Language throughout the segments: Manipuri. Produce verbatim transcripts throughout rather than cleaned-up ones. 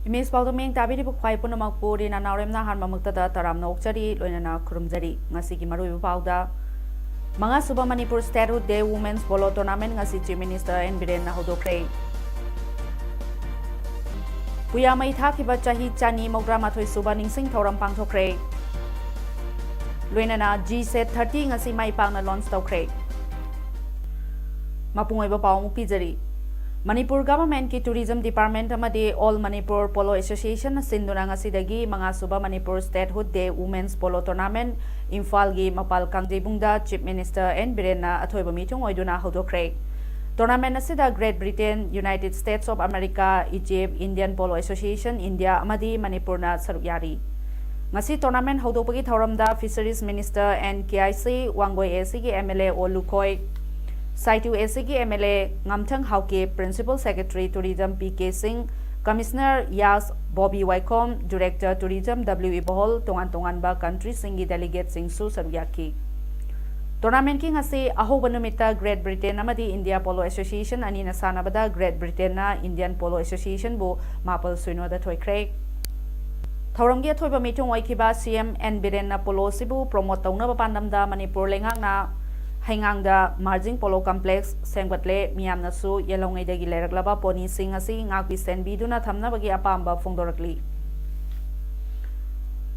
ꯏꯃꯦꯖ ꯄꯥꯎꯗ ꯃꯤꯠꯌꯦꯡ ꯇꯥꯕꯤꯔꯤꯕ ꯈ꯭ꯋꯥꯏ ꯄꯨꯝꯅꯃꯛꯄꯨ ꯔꯤꯅꯥ ꯅꯥꯎꯔꯦꯝꯅ ꯑꯍꯥꯟꯕ ꯃꯛꯇꯗ ꯇꯔꯥꯝꯅ ꯑꯣꯛꯆꯔꯤ, ꯂꯣꯏꯅꯅ ꯈꯨꯔꯨꯝꯖꯔꯤ꯫ ꯉꯁꯤꯒꯤ ꯃꯔꯨꯑꯣꯏꯕ ꯄꯥꯎꯗ, ꯃꯉꯥꯁꯨꯕ Manipur Statehood Day Women's Polo Tournament ꯉꯁꯤ Chief Minister ꯑꯦꯟ ꯕꯤꯔꯦꯟꯅ ꯍꯧꯗꯣꯛꯈ꯭ꯔꯦ꯫ ꯄꯨꯌꯥ ꯃꯩ ꯊꯥꯈꯤꯕ ꯆꯍꯤ ꯆꯅꯤ ꯃꯧꯗ꯭ꯔꯥ ꯃꯥꯊꯣꯏ ꯁꯨꯕ ꯅꯤꯡꯁꯤꯡ ꯊꯧꯔꯝ ꯄꯥꯡꯊꯣꯛꯈ꯭ꯔꯦ꯫ ꯂꯣꯏꯅꯅ G sat thirty ꯉꯁꯤ ꯃꯥꯏ ꯄꯥꯛꯅ launch ꯇꯧꯈ꯭ꯔꯦ꯫ ꯃꯄꯨꯡ ꯑꯣꯏꯕ ꯄꯥꯎ ꯑꯃꯨꯛ ꯄꯤꯖꯔꯤ꯫ ꯃꯅꯤꯄꯨꯔ government ꯀꯤ Tourism Department ꯑꯃꯗꯤ All Manipur Polo Association ꯅ ꯁꯤꯟꯗꯨꯅ ꯉꯁꯤꯗꯒꯤ ꯃꯉꯥꯁꯨꯕ Manipur Statehood Day Women's Polo Tournament ꯏꯝꯐꯥꯜꯒꯤ ꯃꯄꯥꯜ ꯀꯥꯡꯖꯩꯕꯨꯡꯗ Chief Minister ꯑꯦꯟ ꯕꯤꯔꯦꯟꯅ ꯑꯊꯣꯏꯕ ꯃꯤꯊꯨꯡ ꯑꯣꯏꯗꯨꯅ ꯍꯧꯗꯣꯛꯈ꯭ꯔꯦ꯫ Tournament ꯑꯁꯤꯗ Great Britain, United States of America, Egypt, Indian Polo Association, India ꯑꯃꯗꯤ ꯃꯅꯤꯄꯨꯔꯅ ꯁꯔꯨꯛ ꯌꯥꯔꯤ꯫ ꯉꯁꯤ tournament ꯍꯧꯗꯣꯛꯄꯒꯤ ꯊꯧꯔꯝꯗ Fisheries Minister N Kayisii, Wangoi A C ꯒꯤ M L A ꯑꯣ ꯂꯨꯈꯣꯏ, ꯁꯥꯏꯇꯨ A C ꯒꯤ M L A ꯉꯥꯝꯊꯪ Haokip, Principal Secretary Tourism P K ꯁꯤꯡ, Commissioner ꯌꯥꯁ ꯕꯣꯕꯤ ꯋꯥꯏꯈꯣꯝ, Director Tourism W ꯏꯕꯣꯍꯣꯜ, ꯇꯣꯉꯥꯟ ꯇꯣꯉꯥꯟꯕ country ꯁꯤꯡꯒꯤ delegate ꯁꯤꯡꯁꯨ ꯁꯔꯨꯛ ꯌꯥꯈꯤ꯫ Tournament ꯀꯤ ꯉꯁꯤ ꯑꯍꯧꯕ ꯅꯨꯃꯤꯠꯇ Great Britain ꯑꯃꯗꯤ India Polo Association ꯑꯅꯤꯅ ꯁꯥꯟꯅꯕꯗ Great Britain ꯅ Indian Polo Association ꯕꯨ ꯃꯥꯄꯜ ꯁꯤꯅꯣꯗ ꯊꯣꯏꯈ꯭ꯔꯦ꯫ ꯊꯧꯔꯝꯒꯤ ꯑꯊꯣꯏꯕ ꯃꯤꯊꯨꯡ ꯑꯣꯏꯈꯤꯕ C M ꯑꯦꯟ ꯕꯤꯔꯦꯟꯅ polo ꯑꯁꯤꯕꯨ promote ꯇꯧꯅꯕ ꯄꯥꯟꯗꯝꯗ ꯃꯅꯤꯄꯨꯔ ꯂꯩꯉꯥꯛꯅ ꯍꯩꯉꯥꯡꯗ margin polo complex ꯁꯦꯝꯒꯠꯂꯦ꯫ ꯃꯤꯌꯥꯝꯅꯁꯨ ꯌꯦꯜꯍꯧꯉꯩꯗꯒꯤ ꯂꯩꯔꯛꯂꯕ ponyꯁꯤꯡ ꯑꯁꯤ ꯉꯥꯛꯄꯤ ꯁꯦꯟꯕꯤꯗꯨꯅ ꯊꯝꯅꯕꯒꯤ ꯑꯄꯥꯝꯕ ꯐꯣꯡꯗꯣꯔꯛꯂꯤ꯫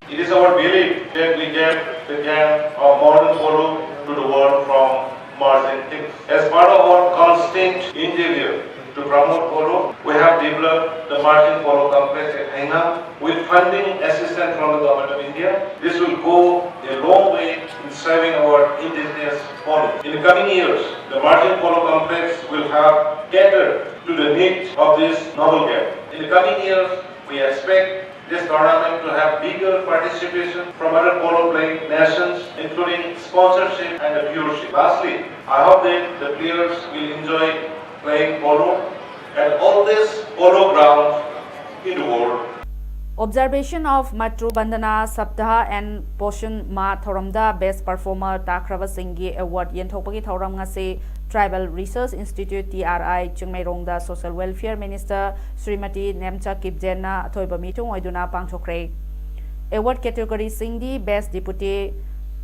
It is our belief that we get the game of modern polo to the world from margin things. As part of our constant endeavor to promote polo, we have developed the margin polo complex at Haigang with funding assistance from the Government of India. This will go a long way in serving our indigenous polo. In the coming years, the margin polo complex will have catered to the need of this novel game. In the coming years, we expect this tournament to have bigger participation from other polo playing nations, including sponsorship and viewership. Lastly, I hope that the players will enjoy playing polo at oldest polo ground in the world. Observation of Matru Bandhana Saptaha and Poshan Ma ꯊꯧꯔꯝꯗ best performer ꯇꯥꯈ꯭ꯔꯕꯁꯤꯡꯒꯤ award ꯌꯦꯟꯊꯣꯛꯄꯒꯤ ꯊꯧꯔꯝ ꯉꯁꯤ Tribal Research Institute, T R I, ꯆꯤꯡꯃꯩꯔꯣꯡꯗ Social Welfare Minister Shrimati Nemcha ꯀꯤꯞꯖꯦꯟꯅ ꯑꯊꯣꯏꯕ ꯃꯤꯊꯨꯡ ꯑꯣꯏꯗꯨꯅ ꯄꯥꯡꯊꯣꯛꯈ꯭ꯔꯦ꯫ Award categoryꯁꯤꯡꯗꯤ Best Deputy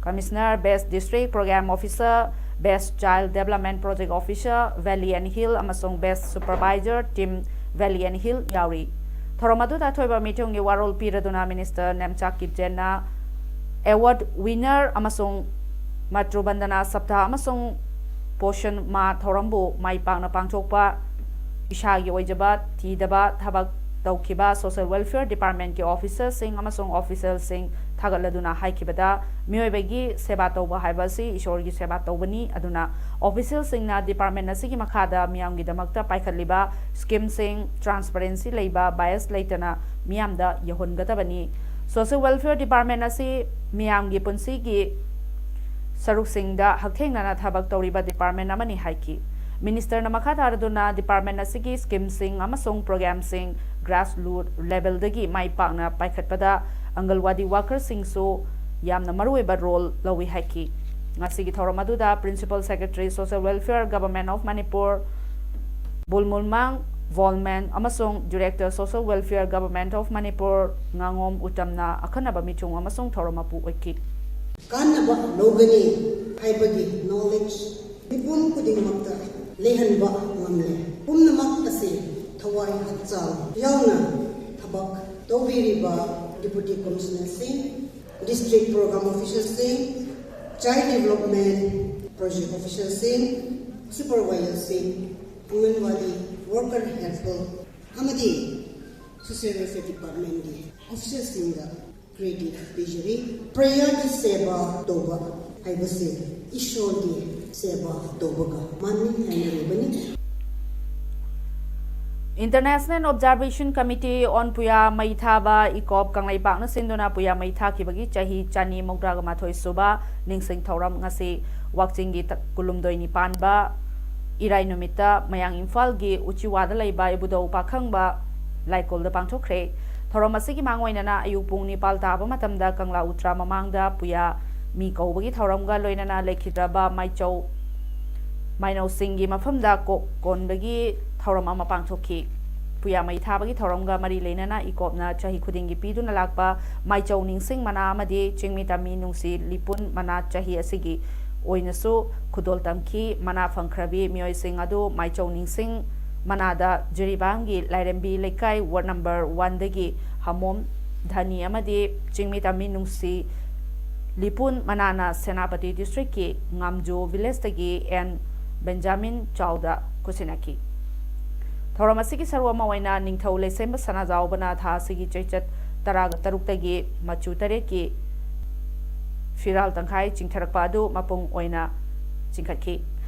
Commissioner, Best District Program Officer, Best Child Development Project Officer, Valley and Hill ꯑꯃꯁꯨꯡ Best Supervisor, Team Valley and Hill ꯌꯥꯎꯔꯤ꯫ ꯊꯧꯔꯝ ꯑꯗꯨꯗ ꯑꯊꯣꯏꯕ ꯃꯤꯊꯨꯡꯒꯤ ꯋꯥꯔꯣꯜ ꯄꯤꯔꯗꯨꯅ Minister ꯅꯦꯝꯆꯥ ꯀꯤꯞꯖꯦꯟꯅ award winner ꯑꯃꯁꯨꯡ ꯃꯥꯇ꯭ꯔꯨ ꯕꯟꯗꯅꯥ ꯁꯞꯇꯥꯍ ꯑꯃꯁꯨꯡ ꯄꯣꯁꯟ ꯃꯥ ꯊꯧꯔꯝꯕꯨ ꯃꯥꯏ ꯄꯥꯛꯅ ꯄꯥꯡꯊꯣꯛꯄ, ꯏꯁꯥꯒꯤ ꯑꯣꯏꯖꯕ ꯊꯤꯗꯕ ꯊꯕꯛ ꯇꯧꯈꯤꯕ Social Welfare Departmentꯀꯤ officerꯁꯤꯡ ꯑꯃꯁꯨꯡ officialꯁꯤꯡ ꯊꯥꯒꯠꯂꯗꯨꯅ ꯍꯥꯏꯈꯤꯕꯗ, ꯃꯤꯑꯣꯏꯕꯒꯤ ꯁꯦꯕꯥ ꯇꯧꯕ ꯍꯥꯏꯕ ꯑꯁꯤ ꯏꯁꯣꯔꯒꯤ ꯁꯦꯕꯥ ꯇꯧꯕꯅꯤ꯫ ꯑꯗꯨꯅ officialꯁꯤꯡꯅ department ꯑꯁꯤꯒꯤ ꯃꯈꯥꯗ ꯃꯤꯌꯥꯝꯒꯤꯗꯃꯛꯇ ꯄꯥꯏꯈꯠꯂꯤꯕ schemeꯁꯤꯡ transparency ꯂꯩꯕ, bias ꯂꯩꯇꯅ ꯃꯤꯌꯥꯝꯗ ꯌꯧꯍꯟꯒꯗꯕꯅꯤ꯫ Social Welfare Department ꯑꯁꯤ ꯃꯤꯌꯥꯝꯒꯤ ꯄꯨꯟꯁꯤꯒꯤ ꯁꯔꯨꯛꯁꯤꯡꯗ ꯍꯛꯊꯦꯡꯅꯅ ꯊꯕꯛ ꯇꯧꯔꯤꯕ department ꯑꯃꯅꯤ ꯍꯥꯏꯈꯤ꯫ Ministerꯅ ꯃꯈꯥ ꯇꯥꯔꯗꯨꯅ department ꯑꯁꯤꯒꯤ schemeꯁꯤꯡ ꯑꯃꯁꯨꯡ programꯁꯤꯡ grassroot levelꯗꯒꯤ ꯃꯥꯏ ꯄꯥꯛꯅ ꯄꯥꯏꯈꯠꯄꯗ ꯑꯪꯒꯜꯋꯥꯗꯤ workerꯁꯤꯡꯁꯨ ꯌꯥꯝꯅ ꯃꯔꯨꯑꯣꯏꯕ role ꯂꯧꯏ ꯍꯥꯏꯈꯤ꯫ ꯉꯁꯤꯒꯤ ꯊꯧꯔꯝ ꯑꯗꯨꯗ Principal Secretary Social Welfare Government of Manipur ꯕꯨꯜꯃꯨꯜꯃꯥꯡ ꯚꯣꯜꯃꯦꯟ ꯑꯃꯁꯨꯡ Director Social Welfare Government of Manipur ꯉꯥꯉꯣꯝ ꯎꯇꯝꯅ ꯑꯈꯟꯅꯕ ꯃꯤꯊꯨꯡ ꯑꯃꯁꯨꯡ ꯊꯧꯔꯝ ꯃꯄꯨ ꯑꯣꯏꯈꯤ꯫ ꯀꯥꯟꯅꯕ ꯂꯧꯒꯅꯤ ꯍꯥꯏꯕꯒꯤ knowledge ꯃꯤꯄꯨꯝ ꯈꯨꯗꯤꯡꯃꯛꯇ ꯂꯩꯍꯟꯕ ꯉꯝꯂꯦ꯫ ꯄꯨꯝꯅꯃꯛ ꯑꯁꯤ ꯊꯋꯥꯏ ꯍꯛꯆꯥꯡ ꯌꯥꯎꯅ ꯊꯕꯛ ꯇꯧꯕꯤꯔꯤꯕ Deputy Commissionerꯁꯤꯡ, District Program Officerꯁꯤꯡ, Child Development Project Officerꯁꯤꯡ, Supervisorꯁꯤꯡ, ꯑꯪꯒꯟꯋꯥꯗꯤ worker helper ꯑꯃꯗꯤ Social Welfare Departmentꯀꯤ officerꯁꯤꯡꯗ credit ꯄꯤꯖꯔꯤ꯫ Prayerꯒꯤ ꯁꯦꯕꯥ ꯇꯧꯕ ꯍꯥꯏꯕꯁꯤ ꯏꯁꯣꯔꯒꯤ ꯁꯦꯕꯥ ꯇꯧꯕꯒ ꯃꯥꯟꯅꯩ ꯍꯥꯏꯅꯔꯤꯕꯅꯤ꯫ International Observation Committee on Puya ꯃꯩ ꯊꯥꯕ, ꯏꯀꯣꯞ ꯀꯪꯂꯩꯄꯥꯛꯅ ꯁꯤꯟꯗꯨꯅ ꯄꯨꯌꯥ ꯃꯩ ꯊꯥꯈꯤꯕꯒꯤ ꯆꯍꯤ ꯆꯅꯤ ꯃꯧꯗ꯭ꯔꯥꯒ ꯃꯥꯊꯣꯏ ꯁꯨꯕ ꯅꯤꯡꯁꯤꯡ ꯊꯧꯔꯝ ꯉꯁꯤ ꯋꯥꯛꯆꯤꯡꯒꯤ ꯀꯨꯟꯍꯨꯝꯗꯣꯏꯅꯤ ꯄꯥꯟꯕ ꯏꯔꯥꯏ ꯅꯨꯃꯤꯠꯇ ꯃꯌꯥꯡ ꯏꯝꯐꯥꯜꯒꯤ ꯎꯆꯤꯋꯥꯗ ꯂꯩꯕ ꯏꯕꯨꯙꯧ ꯄꯥꯈꯪꯕ ꯂꯥꯏꯀꯣꯜꯗ ꯄꯥꯡꯊꯣꯛꯈ꯭ꯔꯦ꯫ ꯊꯧꯔꯝ ꯑꯁꯤꯒꯤ ꯃꯥꯡ ꯑꯣꯏꯅꯅ ꯑꯌꯨꯛ ꯄꯨꯡ ꯅꯤꯄꯥꯜ ꯇꯥꯕ ꯃꯇꯝꯗ ꯀꯪꯂꯥ ꯎꯇ꯭ꯔꯥ ꯃꯃꯥꯡꯗ ꯄꯨꯌꯥ ꯃꯤ ꯀꯧꯕꯒꯤ ꯊꯧꯔꯝꯒ ꯂꯣꯏꯅꯅ ꯂꯩꯈꯤꯗ꯭ꯔꯕ ꯃꯥꯏꯆꯧ ꯃꯥꯏꯅꯧꯁꯤꯡꯒꯤ ꯃꯐꯝꯗ ꯀꯣꯛ ꯀꯣꯟꯕꯒꯤ ꯊꯧꯔꯝ ꯑꯃ ꯄꯥꯡꯊꯣꯛꯈꯤ꯫ ꯄꯨꯌꯥ ꯃꯩ ꯊꯥꯕꯒꯤ ꯊꯧꯔꯝꯒ ꯃꯔꯤ ꯂꯩꯅꯅ ꯏꯀꯣꯞꯅ ꯆꯍꯤ ꯈꯨꯗꯤꯡꯒꯤ ꯄꯤꯗꯨꯅ ꯂꯥꯛꯄ ꯃꯥꯏꯆꯧ ꯅꯤꯡꯁꯤꯡ ꯃꯅꯥ ꯑꯃꯗꯤ ꯆꯤꯡꯃꯤ ꯇꯝꯃꯤ ꯅꯨꯡꯁꯤ ꯂꯤꯄꯨꯟ ꯃꯅꯥ ꯆꯍꯤ ꯑꯁꯤꯒꯤ ꯑꯣꯏꯅꯁꯨ ꯈꯨꯗꯣꯜ ꯇꯝꯈꯤ꯫ ꯃꯅꯥ ꯐꯪꯈ꯭ꯔꯕꯤ ꯃꯤꯑꯣꯏꯁꯤꯡ ꯑꯗꯨ ꯃꯥꯏꯆꯧ ꯅꯤꯡꯁꯤꯡ ꯃꯅꯥꯗ ꯖꯤꯔꯤꯕꯥꯝꯒꯤ ꯂꯥꯏꯔꯦꯝꯕꯤ ꯂꯩꯀꯥꯏ ꯋꯥꯔꯗ ꯅꯝꯕꯔ ꯋꯥꯟꯗꯒꯤ ꯍꯃꯣꯝ ꯙꯅꯤ ꯑꯃꯗꯤ ꯆꯤꯡꯃꯤ ꯇꯝꯃꯤ ꯅꯨꯡꯁꯤ ꯂꯤꯄꯨꯟ ꯃꯅꯥꯅ ꯁꯦꯅꯥꯄꯇꯤ ꯗꯤꯁꯇ꯭ꯔꯤꯛꯀꯤ ꯉꯥꯝꯖꯨ ꯚꯤꯂꯦꯖꯇꯒꯤ ꯑꯦꯟ ꯕꯦꯟꯖꯥꯃꯤꯟ ꯆꯥꯎꯗ ꯈꯨꯠꯁꯤꯟꯅꯈꯤ꯫ ꯊꯧꯔꯝ ꯑꯁꯤꯒꯤ ꯁꯔꯨꯛ ꯑꯃ ꯑꯣꯏꯅ ꯅꯤꯡꯊꯧ ꯂꯩꯁꯦꯝꯕ ꯁꯅꯥꯖꯥꯎꯕꯅ ꯊꯥ ꯑꯁꯤꯒꯤ ꯆꯩꯆꯠ ꯇꯔꯥꯒ ꯇꯔꯨꯛꯇꯒꯤ ꯃꯆꯨ ꯇꯔꯦꯠꯀꯤ ꯐꯤꯔꯥꯜ ꯇꯪꯈꯥꯏ ꯆꯤꯡꯊꯔꯛꯄ ꯑꯗꯨ ꯃꯄꯨꯡ ꯑꯣꯏꯅ ꯆꯤꯡꯈꯠꯈꯤ꯫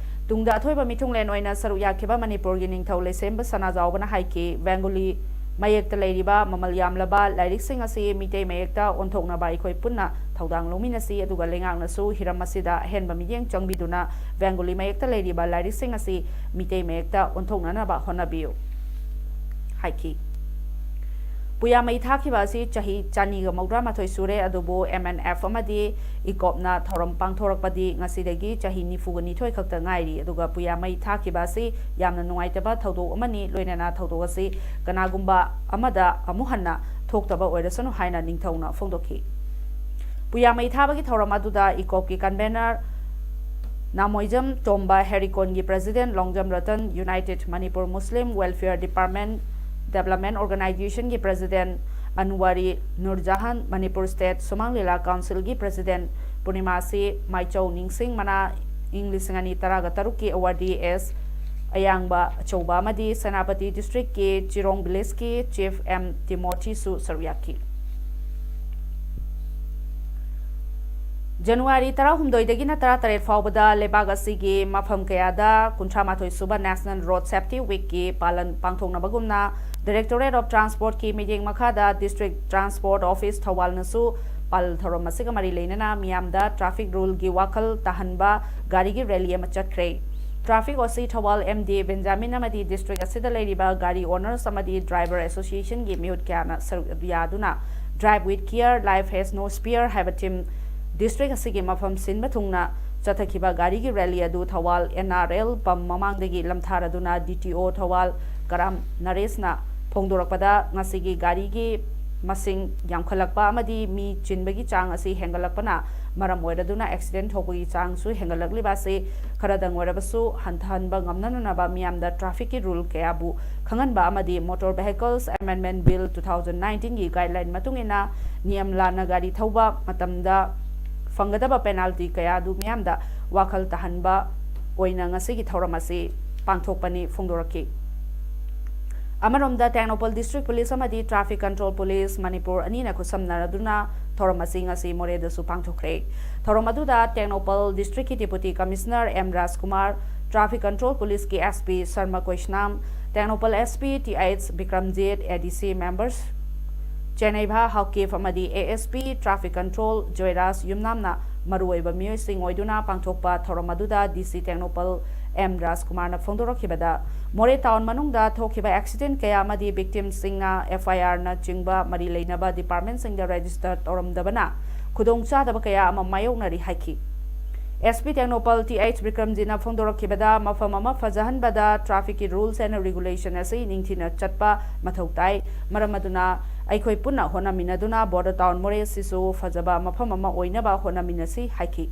ꯇꯨꯡꯗ ꯑꯊꯣꯏꯕ ꯃꯤꯊꯨꯡꯂꯦꯟ ꯑꯣꯏꯅ ꯁꯔꯨꯛ ꯌꯥꯈꯤꯕ ꯃꯅꯤꯄꯨꯔꯒꯤ ꯅꯤꯡꯊꯧ ꯂꯩꯁꯦꯝꯕ ꯁꯅꯥꯖꯥꯎꯕꯅ ꯍꯥꯏꯈꯤ, ꯕꯦꯡꯒꯣꯂꯤ ꯃꯌꯦꯛꯇ ꯂꯩꯔꯤꯕ ꯃꯃꯜ ꯌꯥꯝꯂꯕ ꯂꯥꯏꯔꯤꯛꯁꯤꯡ ꯑꯁꯤ ꯃꯤꯇꯩ ꯃꯌꯦꯛꯇ ꯑꯣꯟꯊꯣꯛꯅꯕ ꯑꯩꯈꯣꯏ ꯄꯨꯟꯅ ꯊꯧꯗꯥꯡ ꯂꯧꯃꯤꯟꯅꯁꯤ, ꯑꯗꯨꯒ ꯂꯩꯉꯥꯛꯅꯁꯨ ꯍꯤꯔꯝ ꯑꯁꯤꯗ ꯑꯍꯦꯟꯕ ꯃꯤꯠꯌꯦꯡ ꯆꯪꯕꯤꯗꯨꯅ ꯕꯦꯡꯒꯣꯂꯤ ꯃꯌꯦꯛꯇ ꯂꯩꯔꯤꯕ ꯂꯥꯏꯔꯤꯛꯁꯤꯡ ꯑꯁꯤ ꯃꯤꯇꯩ ꯃꯌꯦꯛꯇ ꯑꯣꯟꯊꯣꯛꯅꯅꯕ ꯍꯣꯠꯅꯕꯤꯌꯨ ꯍꯥꯏꯈꯤ꯫ ꯄꯨꯌꯥ ꯃꯩ ꯊꯥꯈꯤꯕ ꯑꯁꯤ ꯆꯍꯤ ꯆꯅꯤꯒ ꯃꯧꯗ꯭ꯔꯥ ꯃꯥꯊꯣꯏ ꯁꯨꯔꯦ, ꯑꯗꯨꯕꯨ ꯑꯦꯝ ꯑꯦꯟ ꯑꯦꯐ ꯑꯃꯗꯤ ꯏꯀꯣꯞꯅ ꯊꯧꯔꯝ ꯄꯥꯡꯊꯣꯔꯛꯄꯗꯤ ꯉꯁꯤꯗꯒꯤ ꯆꯍꯤ ꯅꯤꯐꯨꯒ ꯅꯤꯊꯣꯏ ꯈꯛꯇ ꯉꯥꯏꯔꯤ꯫ ꯑꯗꯨꯒ ꯄꯨꯌꯥ ꯃꯩ ꯊꯥꯈꯤꯕ ꯑꯁꯤ ꯌꯥꯝꯅ ꯅꯨꯡꯉꯥꯏꯇꯕ ꯊꯧꯗꯣꯛ ꯑꯃꯅꯤ, ꯂꯣꯏꯅꯅ ꯊꯧꯗꯣꯛ ꯑꯁꯤ ꯀꯅꯥꯒꯨꯝꯕ ꯑꯃꯗ ꯑꯃꯨꯛ ꯍꯟꯅ ꯊꯣꯛꯇꯕ ꯑꯣꯏꯔꯁꯅꯨ ꯍꯥꯏꯅ ꯅꯤꯡꯊꯧꯅ ꯐꯣꯡꯗꯣꯛꯈꯤ꯫ ꯄꯨꯌꯥ ꯃꯩ ꯊꯥꯕꯒꯤ ꯊꯧꯔꯝ ꯑꯗꯨꯗ ꯏꯀꯣꯞꯀꯤ ꯀꯟꯚꯦꯅꯔ ꯅꯥꯃꯣꯏꯖꯝ ꯇꯣꯝꯕ, ꯍꯦꯔꯤꯀꯣꯟꯒꯤ president Longjam Ratan, united Manipur Muslim welfare department development ꯑꯣꯔꯒꯅꯥꯏꯖꯦꯁꯟꯒꯤ ꯄ꯭ꯔꯦꯁꯤꯗꯦꯟꯠ ꯑꯟꯋꯥꯔꯤ ꯅꯨꯔꯖꯍꯥꯟ, ꯃꯅꯤꯄꯨꯔ ꯁ꯭ꯇꯦꯠ ꯁꯨꯃꯥꯡ ꯂꯤꯂꯥ ꯀꯥꯎꯟꯁꯤꯜꯒꯤ ꯄ꯭ꯔꯦꯁꯤꯗꯦꯟꯠ ꯄꯨꯔꯅꯤꯃꯥꯁꯤ ꯃꯥꯏꯆꯧ ꯅꯤꯡꯁꯤꯡ ꯃꯅꯥ, ꯏꯪ ꯂꯤꯁꯤꯡ ꯑꯅꯤ ꯇꯔꯥꯒ ꯇꯔꯨꯛꯀꯤ ꯑꯦꯋꯥꯔꯗꯤ ꯑꯦꯁ ꯑꯌꯥꯡꯕ ꯑꯆꯧꯕ ꯑꯃꯗꯤ ꯁꯦꯅꯥꯄꯇꯤ ꯗꯤꯁꯇ꯭ꯔꯤꯛꯀꯤ ꯆꯤꯔꯣꯡ ꯚꯤꯂꯦꯖꯀꯤ ꯆꯤꯐ ꯑꯦꯝ ꯇꯤꯃꯣꯊꯤꯁꯨ ꯁꯔꯨꯛ ꯌꯥꯈꯤ꯫ ꯖꯅꯋꯥꯔꯤ ꯇꯔꯥꯍꯨꯝꯗꯣꯏꯗꯒꯤꯅ ꯇꯔꯥꯇꯔꯦꯠ ꯐꯥꯎꯕꯗ ꯂꯩꯕꯥꯛ ꯑꯁꯤꯒꯤ ꯃꯐꯝ ꯀꯌꯥꯗ ꯀꯨꯟꯊ꯭ꯔꯥ ꯃꯥꯊꯣꯏ ꯁꯨꯕ National Road Safety Week ꯀꯤ ꯄꯥꯂꯟ ꯄꯥꯡꯊꯣꯛꯅꯕꯒꯨꯝꯅ Directorate of Transport ꯀꯤ ꯃꯤꯠꯌꯦꯡ ꯃꯈꯥꯗ District Transport Office ꯊꯧꯕꯥꯜꯅꯁꯨ ꯄꯥꯂꯟ ꯊꯧꯔꯝ ꯑꯁꯤꯒ ꯃꯔꯤ ꯂꯩꯅꯅ ꯃꯤꯌꯥꯝꯗ traffic rule ꯒꯤ ꯋꯥꯈꯜ ꯇꯥꯍꯟꯕ ꯒꯥꯔꯤꯒꯤ rally ꯑꯃ ꯆꯠꯈ꯭ꯔꯦ꯫ Traffic O C Thoubal M D Benjamin ꯑꯃꯗꯤ district ꯑꯁꯤꯗ ꯂꯩꯔꯤꯕ ꯒꯥꯔꯤ owners ꯑꯃꯗꯤ driver association ꯒꯤ ꯃꯤꯍꯨꯠ ꯀꯌꯥꯅ ꯁꯔꯨꯛ ꯌꯥꯗꯨꯅ Drive with Care, Life has no spare ꯍꯥꯏꯕ theme district ꯑꯁꯤꯒꯤ ꯃꯐꯝ ꯁꯤꯟꯕ ꯊꯨꯡꯅ ꯆꯠꯊꯈꯤꯕ ꯒꯥꯔꯤꯒꯤ rally ꯑꯗꯨ Thoubal N R L pump ꯃꯃꯥꯡꯗꯒꯤ ꯂꯝꯊꯥꯔꯗꯨꯅ D T O ꯊꯧꯕꯥꯜ ꯀꯔꯥꯝ ꯅꯔꯦꯁꯅ ꯐꯣꯡꯗꯣꯔꯛꯄꯗ, ꯉꯁꯤꯒꯤ ꯒꯥꯔꯤꯒꯤ ꯃꯁꯤꯡ ꯌꯥꯝꯈꯠꯂꯛꯄ ꯑꯃꯗꯤ ꯃꯤ ꯆꯤꯟꯕꯒꯤ ꯆꯥꯡ ꯑꯁꯤ ꯍꯦꯟꯒꯠꯂꯛꯄꯅ ꯃꯔꯝ ꯑꯣꯏꯔꯗꯨꯅ accident ꯊꯣꯛꯄꯒꯤ ꯆꯥꯡꯁꯨ ꯍꯦꯟꯒꯠꯂꯛꯂꯤꯕ ꯑꯁꯤ ꯈꯔꯗꯪ ꯑꯣꯏꯔꯕꯁꯨ ꯍꯟꯊꯍꯟꯕ ꯉꯝꯅꯅꯕ ꯃꯤꯌꯥꯝꯗ traffic ꯀꯤ rule ꯀꯌꯥꯕꯨ ꯈꯪꯍꯟꯕ ꯑꯃꯗꯤ Motor Vehicles Amendment Bill two thousand nineteen ꯒꯤ guideline ꯃꯇꯨꯡ ꯏꯟꯅ ꯅꯤꯌꯝ ꯂꯥꯟꯅ ꯒꯥꯔꯤ ꯊꯧꯕ ꯃꯇꯝꯗ ꯐꯪꯒꯗꯕ penalty ꯀꯌꯥꯗꯨ ꯃꯤꯌꯥꯝꯗ ꯋꯥꯈꯜ ꯇꯥꯍꯟꯕ ꯑꯣꯏꯅ ꯉꯁꯤꯒꯤ ꯊꯧꯔꯝ ꯑꯁꯤ ꯄꯥꯡꯊꯣꯛꯄꯅꯤ ꯐꯣꯡꯗꯣꯔꯛꯈꯤ꯫ ꯑꯃꯔꯣꯝꯗ, ꯇꯦꯡꯅꯧꯄꯜ District Police ꯑꯃꯗꯤ Traffic Control Police ꯃꯅꯤꯄꯨꯔ ꯑꯅꯤꯅ ꯈꯨꯠꯁꯝꯅꯗꯨꯅ ꯊꯧꯔꯝ ꯑꯁꯤ ꯉꯁꯤ ꯃꯣꯔꯦꯗꯁꯨ ꯄꯥꯡꯊꯣꯛꯈ꯭ꯔꯦ꯫ ꯊꯧꯔꯝ ꯑꯗꯨꯗ ꯇꯦꯡꯅꯧꯄꯜ district ꯀꯤ Deputy Commissioner M ꯔꯥꯖꯀꯨꯃꯥꯔ, Traffic Control Police ꯀꯤ S P Sharma ꯀꯣꯏꯁꯅꯥꯝ, Tengnoupal S P T H Bikramjit, A D C members ꯆꯦꯅꯩꯚꯥ Haokip ꯑꯃꯗꯤ A S P Traffic Control Joyraj ꯌꯨꯝꯅꯥꯝꯅ ꯃꯔꯨꯑꯣꯏꯕ ꯃꯤꯑꯣꯏꯁꯤꯡ ꯑꯣꯏꯗꯨꯅ ꯄꯥꯡꯊꯣꯛꯄ ꯊꯧꯔꯝ ꯑꯗꯨꯗ D C ꯇꯦꯡꯅꯧꯄꯜ M ꯔꯥꯖꯀꯨꯃꯥꯔꯅ ꯐꯣꯡꯗꯣꯔꯛꯈꯤꯕꯗ, ꯃꯣꯔꯦ town ꯃꯅꯨꯡꯗ ꯊꯣꯛꯈꯤꯕ accident ꯀꯌꯥ ꯑꯃꯗꯤ victim ꯁꯤꯡꯅ F I R ꯅꯆꯤꯡꯕ ꯃꯔꯤ ꯂꯩꯅꯕ department ꯁꯤꯡꯗ register ꯇꯧꯔꯝꯗꯕꯅ ꯈꯨꯗꯣꯡꯆꯥꯗꯕ ꯀꯌꯥ ꯑꯃ ꯃꯥꯌꯣꯛꯅꯔꯤ ꯍꯥꯏꯈꯤ꯫ S P Tengnoupal T H ꯕꯤꯀ꯭ꯔꯝꯖꯤꯠꯅ ꯐꯣꯡꯗꯣꯔꯛꯈꯤꯕꯗ, ꯃꯐꯝ ꯑꯃ ꯐꯖꯍꯟꯕꯗ traffic ꯀꯤ rules and regulation ꯑꯁꯤ ꯅꯤꯡꯊꯤꯅ ꯆꯠꯄ ꯃꯊꯧ ꯇꯥꯏ꯫ ꯃꯔꯝ ꯑꯗꯨꯅ ꯑꯩꯈꯣꯏ ꯄꯨꯟꯅ ꯍꯣꯠꯅꯃꯤꯟꯅꯗꯨꯅ border town ꯃꯣꯔꯦ ꯑꯁꯤꯁꯨ ꯐꯖꯕ ꯃꯐꯝ ꯑꯃ ꯑꯣꯏꯅꯕ ꯍꯣꯠꯅꯃꯤꯟꯅꯁꯤ ꯍꯥꯏꯈꯤ꯫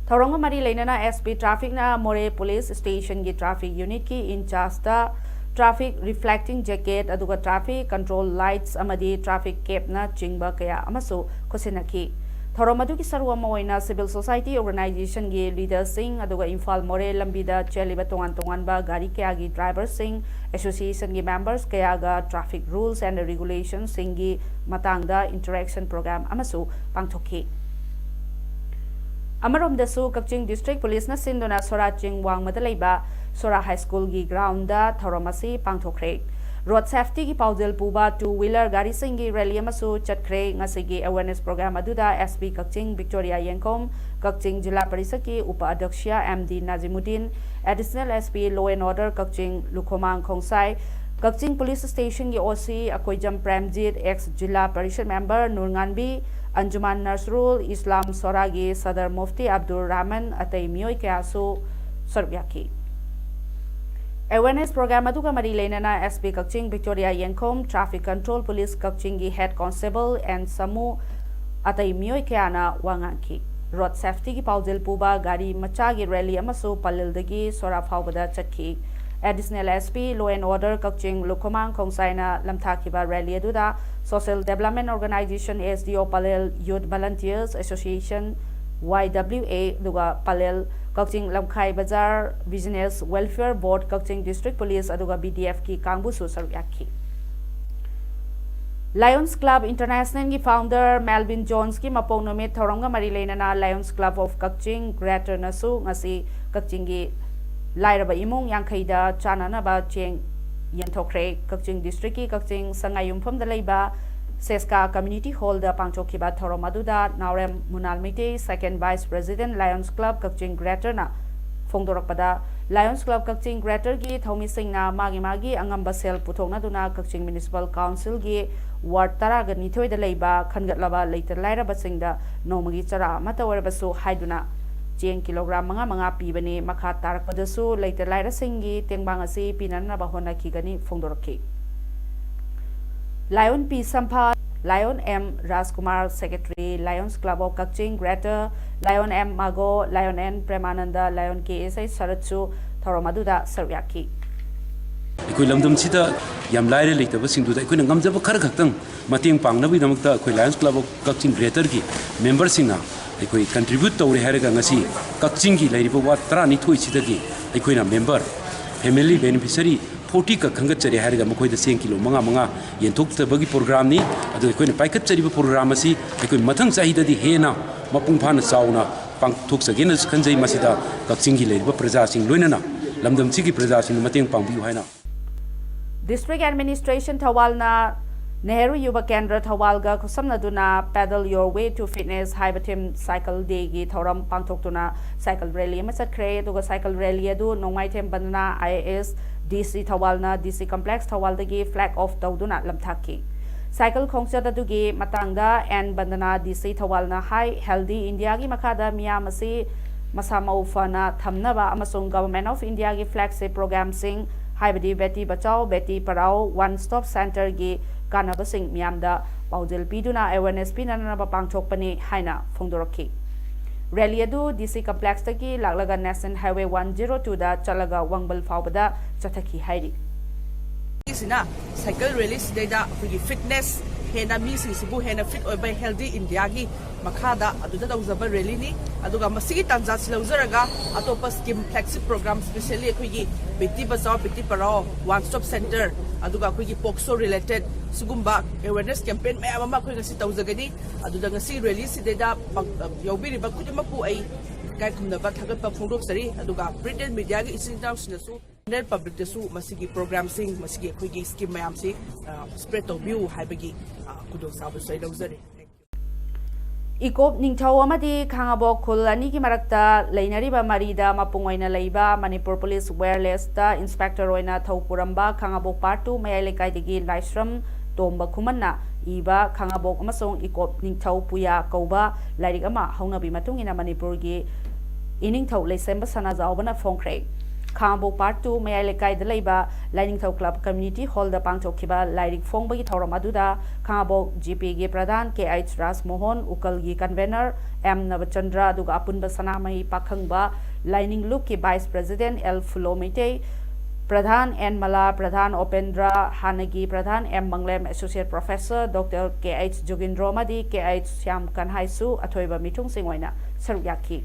ꯊꯧꯔꯝꯒ ꯃꯔꯤ ꯂꯩꯅꯅ S P traffic ꯅ ꯃꯣꯔꯦ police station ꯒꯤ traffic unit ꯀꯤ in charge ꯇ traffic reflecting jacket ꯑꯗꯨꯒ traffic control lights ꯑꯃꯗꯤ traffic cap ꯅ ꯆꯤꯡꯕ ꯀꯌꯥ ꯑꯃꯁꯨ ꯈꯨꯠꯁꯤꯟꯅꯈꯤ꯫ ꯊꯧꯔꯝ ꯑꯗꯨꯒꯤ ꯁꯔꯨꯛ ꯑꯃ ꯑꯣꯏꯅ civil society organization ꯒꯤ leader ꯁꯤꯡ ꯑꯗꯨꯒ ꯏꯝꯐꯥꯜ ꯃꯣꯔꯦ ꯂꯝꯕꯤꯗ ꯆꯦꯜꯂꯤꯕ ꯇꯣꯉꯥꯟ ꯇꯣꯉꯥꯟꯕ ꯒꯥꯔꯤ ꯀꯌꯥꯒꯤ driver ꯁꯤꯡ, association ꯒꯤ members ꯀꯌꯥꯒ traffic rules and regulation ꯁꯤꯡꯒꯤ ꯃꯇꯥꯡꯗ interaction program ꯑꯃꯁꯨ ꯄꯥꯡꯊꯣꯛꯈꯤ꯫ ꯑꯃꯔꯣꯝꯗꯁꯨ ꯀꯛꯆꯤꯡ ꯗꯤꯁꯇ꯭ꯔꯤꯛ ꯄꯨꯂꯤꯁꯅ ꯁꯤꯟꯗꯨꯅ ꯁꯣꯔꯥ ꯆꯤꯡ ꯋꯥꯡꯃꯗ ꯂꯩꯕ ꯁꯣꯔꯥ ꯍꯥꯏ ꯁ꯭ꯀꯨꯜꯒꯤ ꯒ꯭ꯔꯥꯎꯟꯗ ꯊꯧꯔꯝ ꯑꯁꯤ ꯄꯥꯡꯊꯣꯛꯈ꯭ꯔꯦ꯫ ꯔꯣꯗ ꯁꯦꯐꯇꯤꯒꯤ ꯄꯥꯎꯖꯦꯜ ꯄꯨꯕ ꯇꯨ ꯋꯤꯂꯔ ꯒꯥꯔꯤꯁꯤꯡꯒꯤ ꯔꯦꯂꯤ ꯑꯃꯁꯨ ꯆꯠꯈ꯭ꯔꯦ꯫ ꯉꯁꯤꯒꯤ ꯑꯦꯋꯦꯔꯅꯦꯁ ꯄ꯭ꯔꯣꯒ꯭ꯔꯥꯝ ꯑꯗꯨꯗ S P Kakching Victoria Yengkhom, Kakching Zila ꯄꯔꯤꯁꯠꯀꯤ ꯎꯄ ꯑꯗ꯭ꯌꯛꯁ M D Najimuddin, additional S P law and order Kakching Lukhomang Khongsai, Kakching police ꯁ꯭ꯇꯦꯁꯟꯒꯤ O C Akoijam Premjit, ex Zila Parishad member Nurngambi, Anjuman Nasrul Islam ꯁꯣꯔꯥꯒꯤ ꯁꯗꯔ ꯃꯨꯐꯇꯤ ꯑꯕꯗꯨꯔ ꯔꯍꯃꯟ ꯑꯇꯩ ꯃꯤꯑꯣꯏ ꯀꯌꯥꯁꯨ ꯁꯔꯨꯛ ꯌꯥꯈꯤ꯫ ꯑꯦꯋꯦꯔꯅꯦꯁ ꯄ꯭ꯔꯣꯒ꯭ꯔꯥꯝ ꯑꯗꯨꯒ ꯃꯔꯤ ꯂꯩꯅꯅ ꯑꯦꯁ ꯄꯤ ꯀꯛꯆꯤꯡ ꯕꯤꯛꯇꯣꯔꯤꯌꯥ ꯌꯦꯡꯈꯣꯝ, ꯇ꯭ꯔꯥꯐꯤꯛ ꯀꯟꯇ꯭ꯔꯣꯜ ꯄꯨꯂꯤꯁ ꯀꯛꯆꯤꯡꯒꯤ ꯍꯦꯗ ꯀꯣꯟꯁꯇꯦꯕꯜ ꯑꯦꯟ ꯁꯃꯨ ꯑꯇꯩ ꯃꯤꯑꯣꯏ ꯀꯌꯥꯅ ꯋꯥ ꯉꯥꯡꯈꯤ꯫ ꯔꯣꯗ ꯁꯦꯐꯇꯤꯒꯤ ꯄꯥꯎꯖꯦꯜ ꯄꯨꯕ ꯒꯥꯔꯤ ꯃꯆꯥꯒꯤ ꯔꯦꯂꯤ ꯑꯃꯁꯨ ꯄꯂꯦꯜꯗꯒꯤ ꯁꯣꯔꯥ ꯐꯥꯎꯕꯗ ꯆꯠꯈꯤ꯫ Additional S P law and order Kakching Lukhomang ꯈꯣꯡꯁꯥꯏꯅ ꯂꯝꯊꯥꯈꯤꯕ ꯔꯦꯂꯤ ꯑꯗꯨꯗ social development organisation S D O Pallel, youth volunteers association Y W A ꯑꯗꯨꯒ Pallel Kakching Lamkhai Bazar business welfare board, Kakching district police ꯑꯗꯨꯒ ꯕꯤ ꯗꯤ ꯑꯦꯐꯀꯤ ꯀꯥꯡꯕꯨꯁꯨ ꯁꯔꯨꯛ ꯌꯥꯈꯤ꯫ ꯂꯥꯌꯣꯟꯁ ꯀ꯭ꯂꯕ ꯏꯟꯇꯔꯅꯦꯁꯅꯦꯜꯒꯤ ꯐꯥꯎꯟꯗꯔ ꯃꯦꯜꯚꯤꯟ ꯖꯣꯟꯁꯀꯤ ꯃꯄꯣꯛ ꯅꯨꯃꯤꯠ ꯊꯧꯔꯝꯒ ꯃꯔꯤ ꯂꯩꯅꯅ ꯂꯥꯌꯣꯟꯁ ꯀ꯭ꯂꯕ ꯑꯣꯐ ꯀꯛꯆꯤꯡ ꯒ꯭ꯔꯦꯇꯔꯅꯁꯨ ꯉꯁꯤ ꯀꯛꯆꯤꯡꯒꯤ ꯂꯥꯏꯔꯕ ꯏꯃꯨꯡ ꯌꯥꯡꯈꯩꯗ ꯆꯥꯅꯅꯕ ꯆꯦꯡ ꯌꯦꯟꯊꯣꯛꯈ꯭ꯔꯦ꯫ ꯀꯛꯆꯤꯡ ꯗꯤꯁꯇ꯭ꯔꯤꯛꯀꯤ ꯀꯛꯆꯤꯡ ꯁꯉꯥꯏꯌꯨꯝꯐꯝꯗ ꯂꯩꯕ ꯁꯦꯁꯀꯥ ꯀꯝꯃ꯭ꯌꯨꯅꯤꯇꯤ ꯍꯣꯜꯗ ꯄꯥꯡꯊꯣꯛꯈꯤꯕ ꯊꯧꯔꯝ ꯑꯗꯨꯗ ꯅꯥꯎꯔꯦꯝ ꯃꯨꯅꯥꯜ ꯃꯩꯇꯩ, ꯁꯦꯀꯦꯟ ꯚꯥꯏꯁ ꯄ꯭ꯔꯦꯁꯤꯗꯦꯟꯠ ꯂꯥꯌꯣꯟꯁ ꯀ꯭ꯂꯕ ꯀꯛꯆꯤꯡ ꯒ꯭ꯔꯦꯇꯔꯅ ꯐꯣꯡꯗꯣꯔꯛꯄꯗ, ꯂꯥꯌꯣꯟꯁ ꯀ꯭ꯂꯕ ꯀꯛꯆꯤꯡ ꯒ꯭ꯔꯦꯇꯔꯒꯤ ꯊꯧꯃꯤꯁꯤꯡꯅ ꯃꯥꯒꯤ ꯃꯥꯒꯤ ꯑꯉꯝꯕ ꯁꯦꯜ ꯄꯨꯊꯣꯛꯅꯗꯨꯅ ꯀꯛꯆꯤꯡ ꯃ꯭ꯌꯨꯅꯤꯁꯤꯄꯥꯜ ꯀꯥꯎꯟꯁꯤꯜꯒꯤ ꯋꯥꯔꯗ ꯇꯔꯥꯒ ꯅꯤꯊꯣꯏꯗ ꯂꯩꯕ ꯈꯟꯒꯠꯂꯕ ꯂꯩꯇ ꯂꯥꯏꯔꯕꯁꯤꯡꯗ ꯅꯣꯡꯃꯒꯤ ꯆꯔꯥ ꯑꯃꯠꯇ ꯑꯣꯏꯔꯕꯁꯨ ꯍꯥꯏꯗꯨꯅ ꯆꯦꯡ ꯀꯤꯂꯣꯒ꯭ꯔꯥꯝ ꯃꯉꯥ ꯃꯉꯥ ꯄꯤꯕꯅꯤ꯫ ꯃꯈꯥ ꯇꯥꯔꯛꯄꯗꯁꯨ ꯂꯩꯇ ꯂꯥꯏꯔꯁꯤꯡꯒꯤ ꯇꯦꯡꯕꯥꯡ ꯑꯁꯤ ꯄꯤꯅꯅꯕ ꯍꯣꯠꯅꯈꯤꯒꯅꯤ ꯐꯣꯡꯗꯣꯔꯛꯈꯤ꯫ Lion P Sampha, lion M Rajkumar, secretary, lions club of Kakching greater, lion M Mago, lion N Premananda, lion K S ꯑꯩ ꯁꯔꯠꯁꯨ ꯊꯧꯔꯝ ꯑꯗꯨꯗ ꯁꯔꯨꯛ ꯌꯥꯈꯤ꯫ ꯑꯩꯈꯣꯏ ꯂꯝꯗꯝꯁꯤꯗ ꯌꯥꯝ ꯂꯥꯏꯔ ꯂꯩꯇꯕꯁꯤꯡꯗꯨꯗ ꯑꯩꯈꯣꯏꯅ ꯉꯝꯖꯕ ꯈꯔ ꯈꯛꯇꯪ ꯃꯇꯦꯡ ꯄꯥꯡꯅꯕꯒꯤꯗꯃꯛꯇ ꯑꯩꯈꯣꯏ ꯂꯥꯌꯣꯟꯁ ꯀ꯭ꯂꯕ ꯑꯣꯐ ꯀꯛꯆꯤꯡ ꯒ꯭ꯔꯦꯇꯔꯒꯤ ꯃꯦꯝꯕꯔꯁꯤꯡꯅ ꯑꯩꯈꯣꯏ ꯀꯟꯇ꯭ꯔꯤꯕ꯭ꯌꯨꯠ ꯇꯧꯔꯦ ꯍꯥꯏꯔꯒ ꯉꯁꯤ ꯀꯛꯆꯤꯡꯒꯤ ꯂꯩꯔꯤꯕ ꯋꯥꯔꯗ ꯇꯔꯥꯅꯤꯊꯣꯏꯁꯤꯗꯒꯤ ꯑꯩꯈꯣꯏꯅ ꯃꯦꯝꯕꯔ ꯐꯦꯃꯤꯂꯤ ꯕꯦꯅꯤꯐꯤꯁꯔꯤ ꯐꯣꯔꯇꯤ ꯈꯛ ꯈꯟꯒꯠꯆꯔꯦ ꯍꯥꯏꯔꯒ ꯃꯈꯣꯏꯗ ꯆꯦꯡ ꯀꯤꯂꯣ ꯃꯉꯥ ꯃꯉꯥ ꯌꯦꯟꯊꯣꯛꯆꯕꯒꯤ ꯄ꯭ꯔꯣꯒ꯭ꯔꯥꯝꯅꯤ꯫ ꯑꯗꯨ ꯑꯩꯈꯣꯏꯅ ꯄꯥꯏꯈꯠꯆꯔꯤꯕ ꯄ꯭ꯔꯣꯒ꯭ꯔꯥꯝ ꯑꯁꯤ ꯑꯩꯈꯣꯏ ꯃꯊꯪ ꯆꯍꯤꯗꯗꯤ ꯍꯦꯟꯅ ꯃꯄꯨꯡ ꯐꯥꯅ ꯆꯥꯎꯅ ꯄꯥꯡꯊꯣꯛꯆꯒꯦꯅꯁꯨ ꯈꯟꯖꯩ꯫ ꯃꯁꯤꯗ ꯀꯛꯆꯤꯡꯒꯤ ꯂꯩꯔꯤꯕ ꯄ꯭ꯔꯖꯥꯁꯤꯡ, ꯂꯣꯏꯅꯅ ꯂꯝꯗꯝꯁꯤꯒꯤ ꯄ꯭ꯔꯖꯥꯁꯤꯡꯅ ꯃꯇꯦꯡ ꯄꯥꯡꯕꯤꯌꯨ ꯍꯥꯏꯅ꯫ District Administration ꯊꯧꯕꯥꯜꯅ ꯅꯦꯍꯔꯨ ꯌꯨꯕ ꯀꯦꯟꯗ꯭ꯔ ꯊꯧꯕꯥꯜꯒ ꯈꯨꯠꯁꯝꯅꯗꯨꯅ Paddle Your Way to Fitness ꯍꯥꯏꯕ theme Cycle Day ꯒꯤ ꯊꯧꯔꯝ ꯄꯥꯡꯊꯣꯛꯇꯨꯅ cycle rally ꯑꯃ ꯆꯠꯈ꯭ꯔꯦ꯫ ꯑꯗꯨꯒ cycle rally ꯑꯗꯨ ꯅꯣꯡꯃꯥꯏꯊꯦꯝ ꯕꯟꯗꯅꯥ I A S, D C ꯊꯧꯕꯥꯜꯅ D C Complex ꯊꯧꯕꯥꯜꯗꯒꯤ flag off ꯇꯧꯗꯨꯅ ꯂꯝꯊꯥꯛꯈꯤ꯫ Cycle ꯈꯣꯡꯆꯠ ꯑꯗꯨꯒꯤ ꯃꯇꯥꯡꯗ N ꯕꯟꯗꯅꯥ, D C ꯊꯧꯕꯥꯜꯅ ꯍꯥꯏ, Healthy India ꯒꯤ ꯃꯈꯥꯗ ꯃꯤꯌꯥꯝ ꯑꯁꯤ ꯃꯁꯥ ꯃꯎ ꯐꯅ ꯊꯝꯅꯕ ꯑꯃꯁꯨꯡ Government of India ꯒꯤ flagship program ꯁꯤꯡ, ꯍꯥꯏꯕꯗꯤ Beti Bachao, Beti Padhao, One Stop Center ꯒꯤ ꯀꯥꯟꯅꯕꯁꯤꯡ ꯃꯤꯌꯥꯝꯗ ꯄꯥꯎꯖꯦꯜ ꯄꯤꯗꯨꯅ awareness ꯄꯤꯅꯅꯕ ꯄꯥꯡꯊꯣꯛꯄꯅꯤ ꯍꯥꯏꯅ ꯐꯣꯡꯗꯣꯔꯛꯈꯤ꯫ Rally ꯑꯗꯨ D C Complex ꯇꯒꯤ ꯂꯥꯛꯂꯒ National Highway one zero two ꯗ ꯆꯠꯂꯒ ꯋꯥꯡꯕꯜ ꯐꯥꯎꯕꯗ ꯆꯠꯊꯈꯤ ꯍꯥꯏꯔꯤ꯫ ꯁꯤꯅ cycle rally ꯁꯤꯗꯩꯗ ꯑꯩꯈꯣꯏꯒꯤ fitness, ꯍꯦꯟꯅ ꯃꯤꯁꯤꯡꯁꯤꯕꯨ ꯍꯦꯟꯅ fit ꯑꯣꯏꯕ healthy India ꯒꯤ ꯃꯈꯥꯗ ꯑꯗꯨꯗ ꯇꯧꯖꯕ rally ꯅꯤ꯫ ꯑꯗꯨꯒ ꯃꯁꯤꯒꯤ ꯇꯥꯟꯖꯥꯁꯤ ꯂꯧꯖꯔꯒ ꯑꯇꯣꯞꯄ scheme, flagship program, specially ꯑꯩꯈꯣꯏꯒꯤ Beti Bachao, Beti Padhao, One Stop Center, ꯑꯗꯨꯒ ꯑꯩꯈꯣꯏꯒꯤ POCSO related ꯁꯤꯒꯨꯝꯕ awareness campaign ꯃꯌꯥꯝ ꯑꯃ ꯑꯩꯈꯣꯏ ꯉꯁꯤ ꯇꯧꯖꯒꯅꯤ꯫ ꯑꯗꯨꯗ ꯉꯁꯤ rally ꯁꯤꯗꯩꯗ ꯄꯥꯡ-, ꯌꯥꯎꯕꯤꯔꯤꯕ ꯈꯨꯗꯤꯡꯃꯛꯄꯨ ꯑꯩ ꯏꯀꯥꯏ ꯈꯨꯝꯅꯕ ꯊꯥꯒꯠꯄ ꯐꯣꯡꯗꯣꯛꯆꯔꯤ꯫ ꯑꯗꯨꯒ print and media ꯒꯤ ꯏꯆꯤꯟ ꯏꯅꯥꯎꯁꯤꯡꯅꯁꯨ general public ꯇꯁꯨ ꯃꯁꯤꯒꯤ program ꯁꯤꯡ, ꯃꯁꯤꯒꯤ ꯑꯩꯈꯣꯏꯒꯤ scheme ꯃꯌꯥꯝꯁꯤ, ꯑ, spread ꯇꯧꯕꯤꯌꯨ ꯍꯥꯏꯕꯒꯤ, ꯑ, ꯈꯨꯗꯣꯡꯆꯥꯕꯁꯨ ꯑꯩ ꯂꯧꯖꯔꯤ꯫ Thank you. ꯏꯀꯣꯞ ꯅꯤꯡꯊꯧ ꯑꯃꯗꯤ ꯈꯥꯉꯕꯣꯛ ꯈꯨꯜ ꯑꯅꯤꯒꯤ ꯃꯔꯛꯇ ꯂꯩꯅꯔꯤꯕ ꯃꯔꯤꯗ ꯃꯄꯨꯡ ꯑꯣꯏꯅ ꯂꯩꯕ ꯃꯅꯤꯄꯨꯔ ꯄꯨꯂꯤꯁ wireless ꯇ inspector ꯑꯣꯏꯅ ꯊꯧ ꯄꯨꯔꯝꯕ ꯈꯥꯉꯕꯣꯛ Part two ꯃꯌꯥꯏ ꯂꯩꯀꯥꯏꯗꯒꯤ ꯂꯥꯏꯁ꯭ꯔꯝ ꯇꯣꯝꯕ ꯈꯨꯃꯟꯅ ꯏꯕ ꯈꯥꯉꯕꯣꯛ ꯑꯃꯁꯨꯡ ꯏꯀꯣꯞ ꯅꯤꯡꯊꯧ ꯄꯨꯌꯥ ꯀꯧꯕ ꯂꯥꯏꯔꯤꯛ ꯑꯃ ꯍꯧꯅꯕꯤ ꯃꯇꯨꯡ ꯏꯟꯅ ꯃꯅꯤꯄꯨꯔꯒꯤ ꯏꯅꯤꯡꯊꯧ ꯂꯩꯁꯦꯝꯕ ꯁꯅꯥꯖꯥꯎꯕꯅ ꯐꯣꯡꯈ꯭ꯔꯦ꯫ ꯈꯥꯉꯕꯣꯛ Part two ꯃꯌꯥꯏ ꯂꯩꯀꯥꯏꯗ ꯂꯩꯕ ꯂꯥꯏꯅꯤꯡꯊꯧ club community hall ꯗ ꯄꯥꯡꯊꯣꯛꯈꯤꯕ ꯂꯥꯏꯔꯤꯛ ꯐꯣꯡꯕꯒꯤ ꯊꯧꯔꯝ ꯑꯗꯨꯗ ꯈꯥꯉꯕꯣꯛ G P ꯒꯤ ꯄ꯭ꯔꯙꯥꯟ K H ꯔꯥꯖꯃꯣꯍꯟ, ꯎꯀꯜꯒꯤ convener M ꯅꯕꯆꯟꯗ꯭ꯔ, ꯑꯗꯨꯒ ꯑꯄꯨꯟꯕ ꯁꯅꯥꯃꯍꯤ ꯄꯥꯈꯪꯕ ꯂꯥꯏꯅꯤꯡ ꯂꯨꯞꯀꯤ vice president L ꯐꯨꯂꯣ ꯃꯩꯇꯩ, ꯄ꯭ꯔꯙꯥꯟ N ꯃꯂꯥ, ꯄ꯭ꯔꯙꯥꯟ ꯑꯣꯄꯦꯟꯗ꯭ꯔ, ꯍꯥꯟꯅꯒꯤ ꯄ꯭ꯔꯙꯥꯟ M ꯃꯪꯂꯦꯝ, associate professor Doctor K H ꯖꯣꯒꯤꯟꯗ꯭ꯔꯣ ꯑꯃꯗꯤ K H ꯁ꯭ꯌꯥꯝ ꯀꯟꯍꯥꯏꯁꯨ ꯑꯊꯣꯏꯕ ꯃꯤꯊꯨꯡꯁꯤꯡ ꯑꯣꯏꯅ ꯁꯔꯨꯛ ꯌꯥꯈꯤ꯫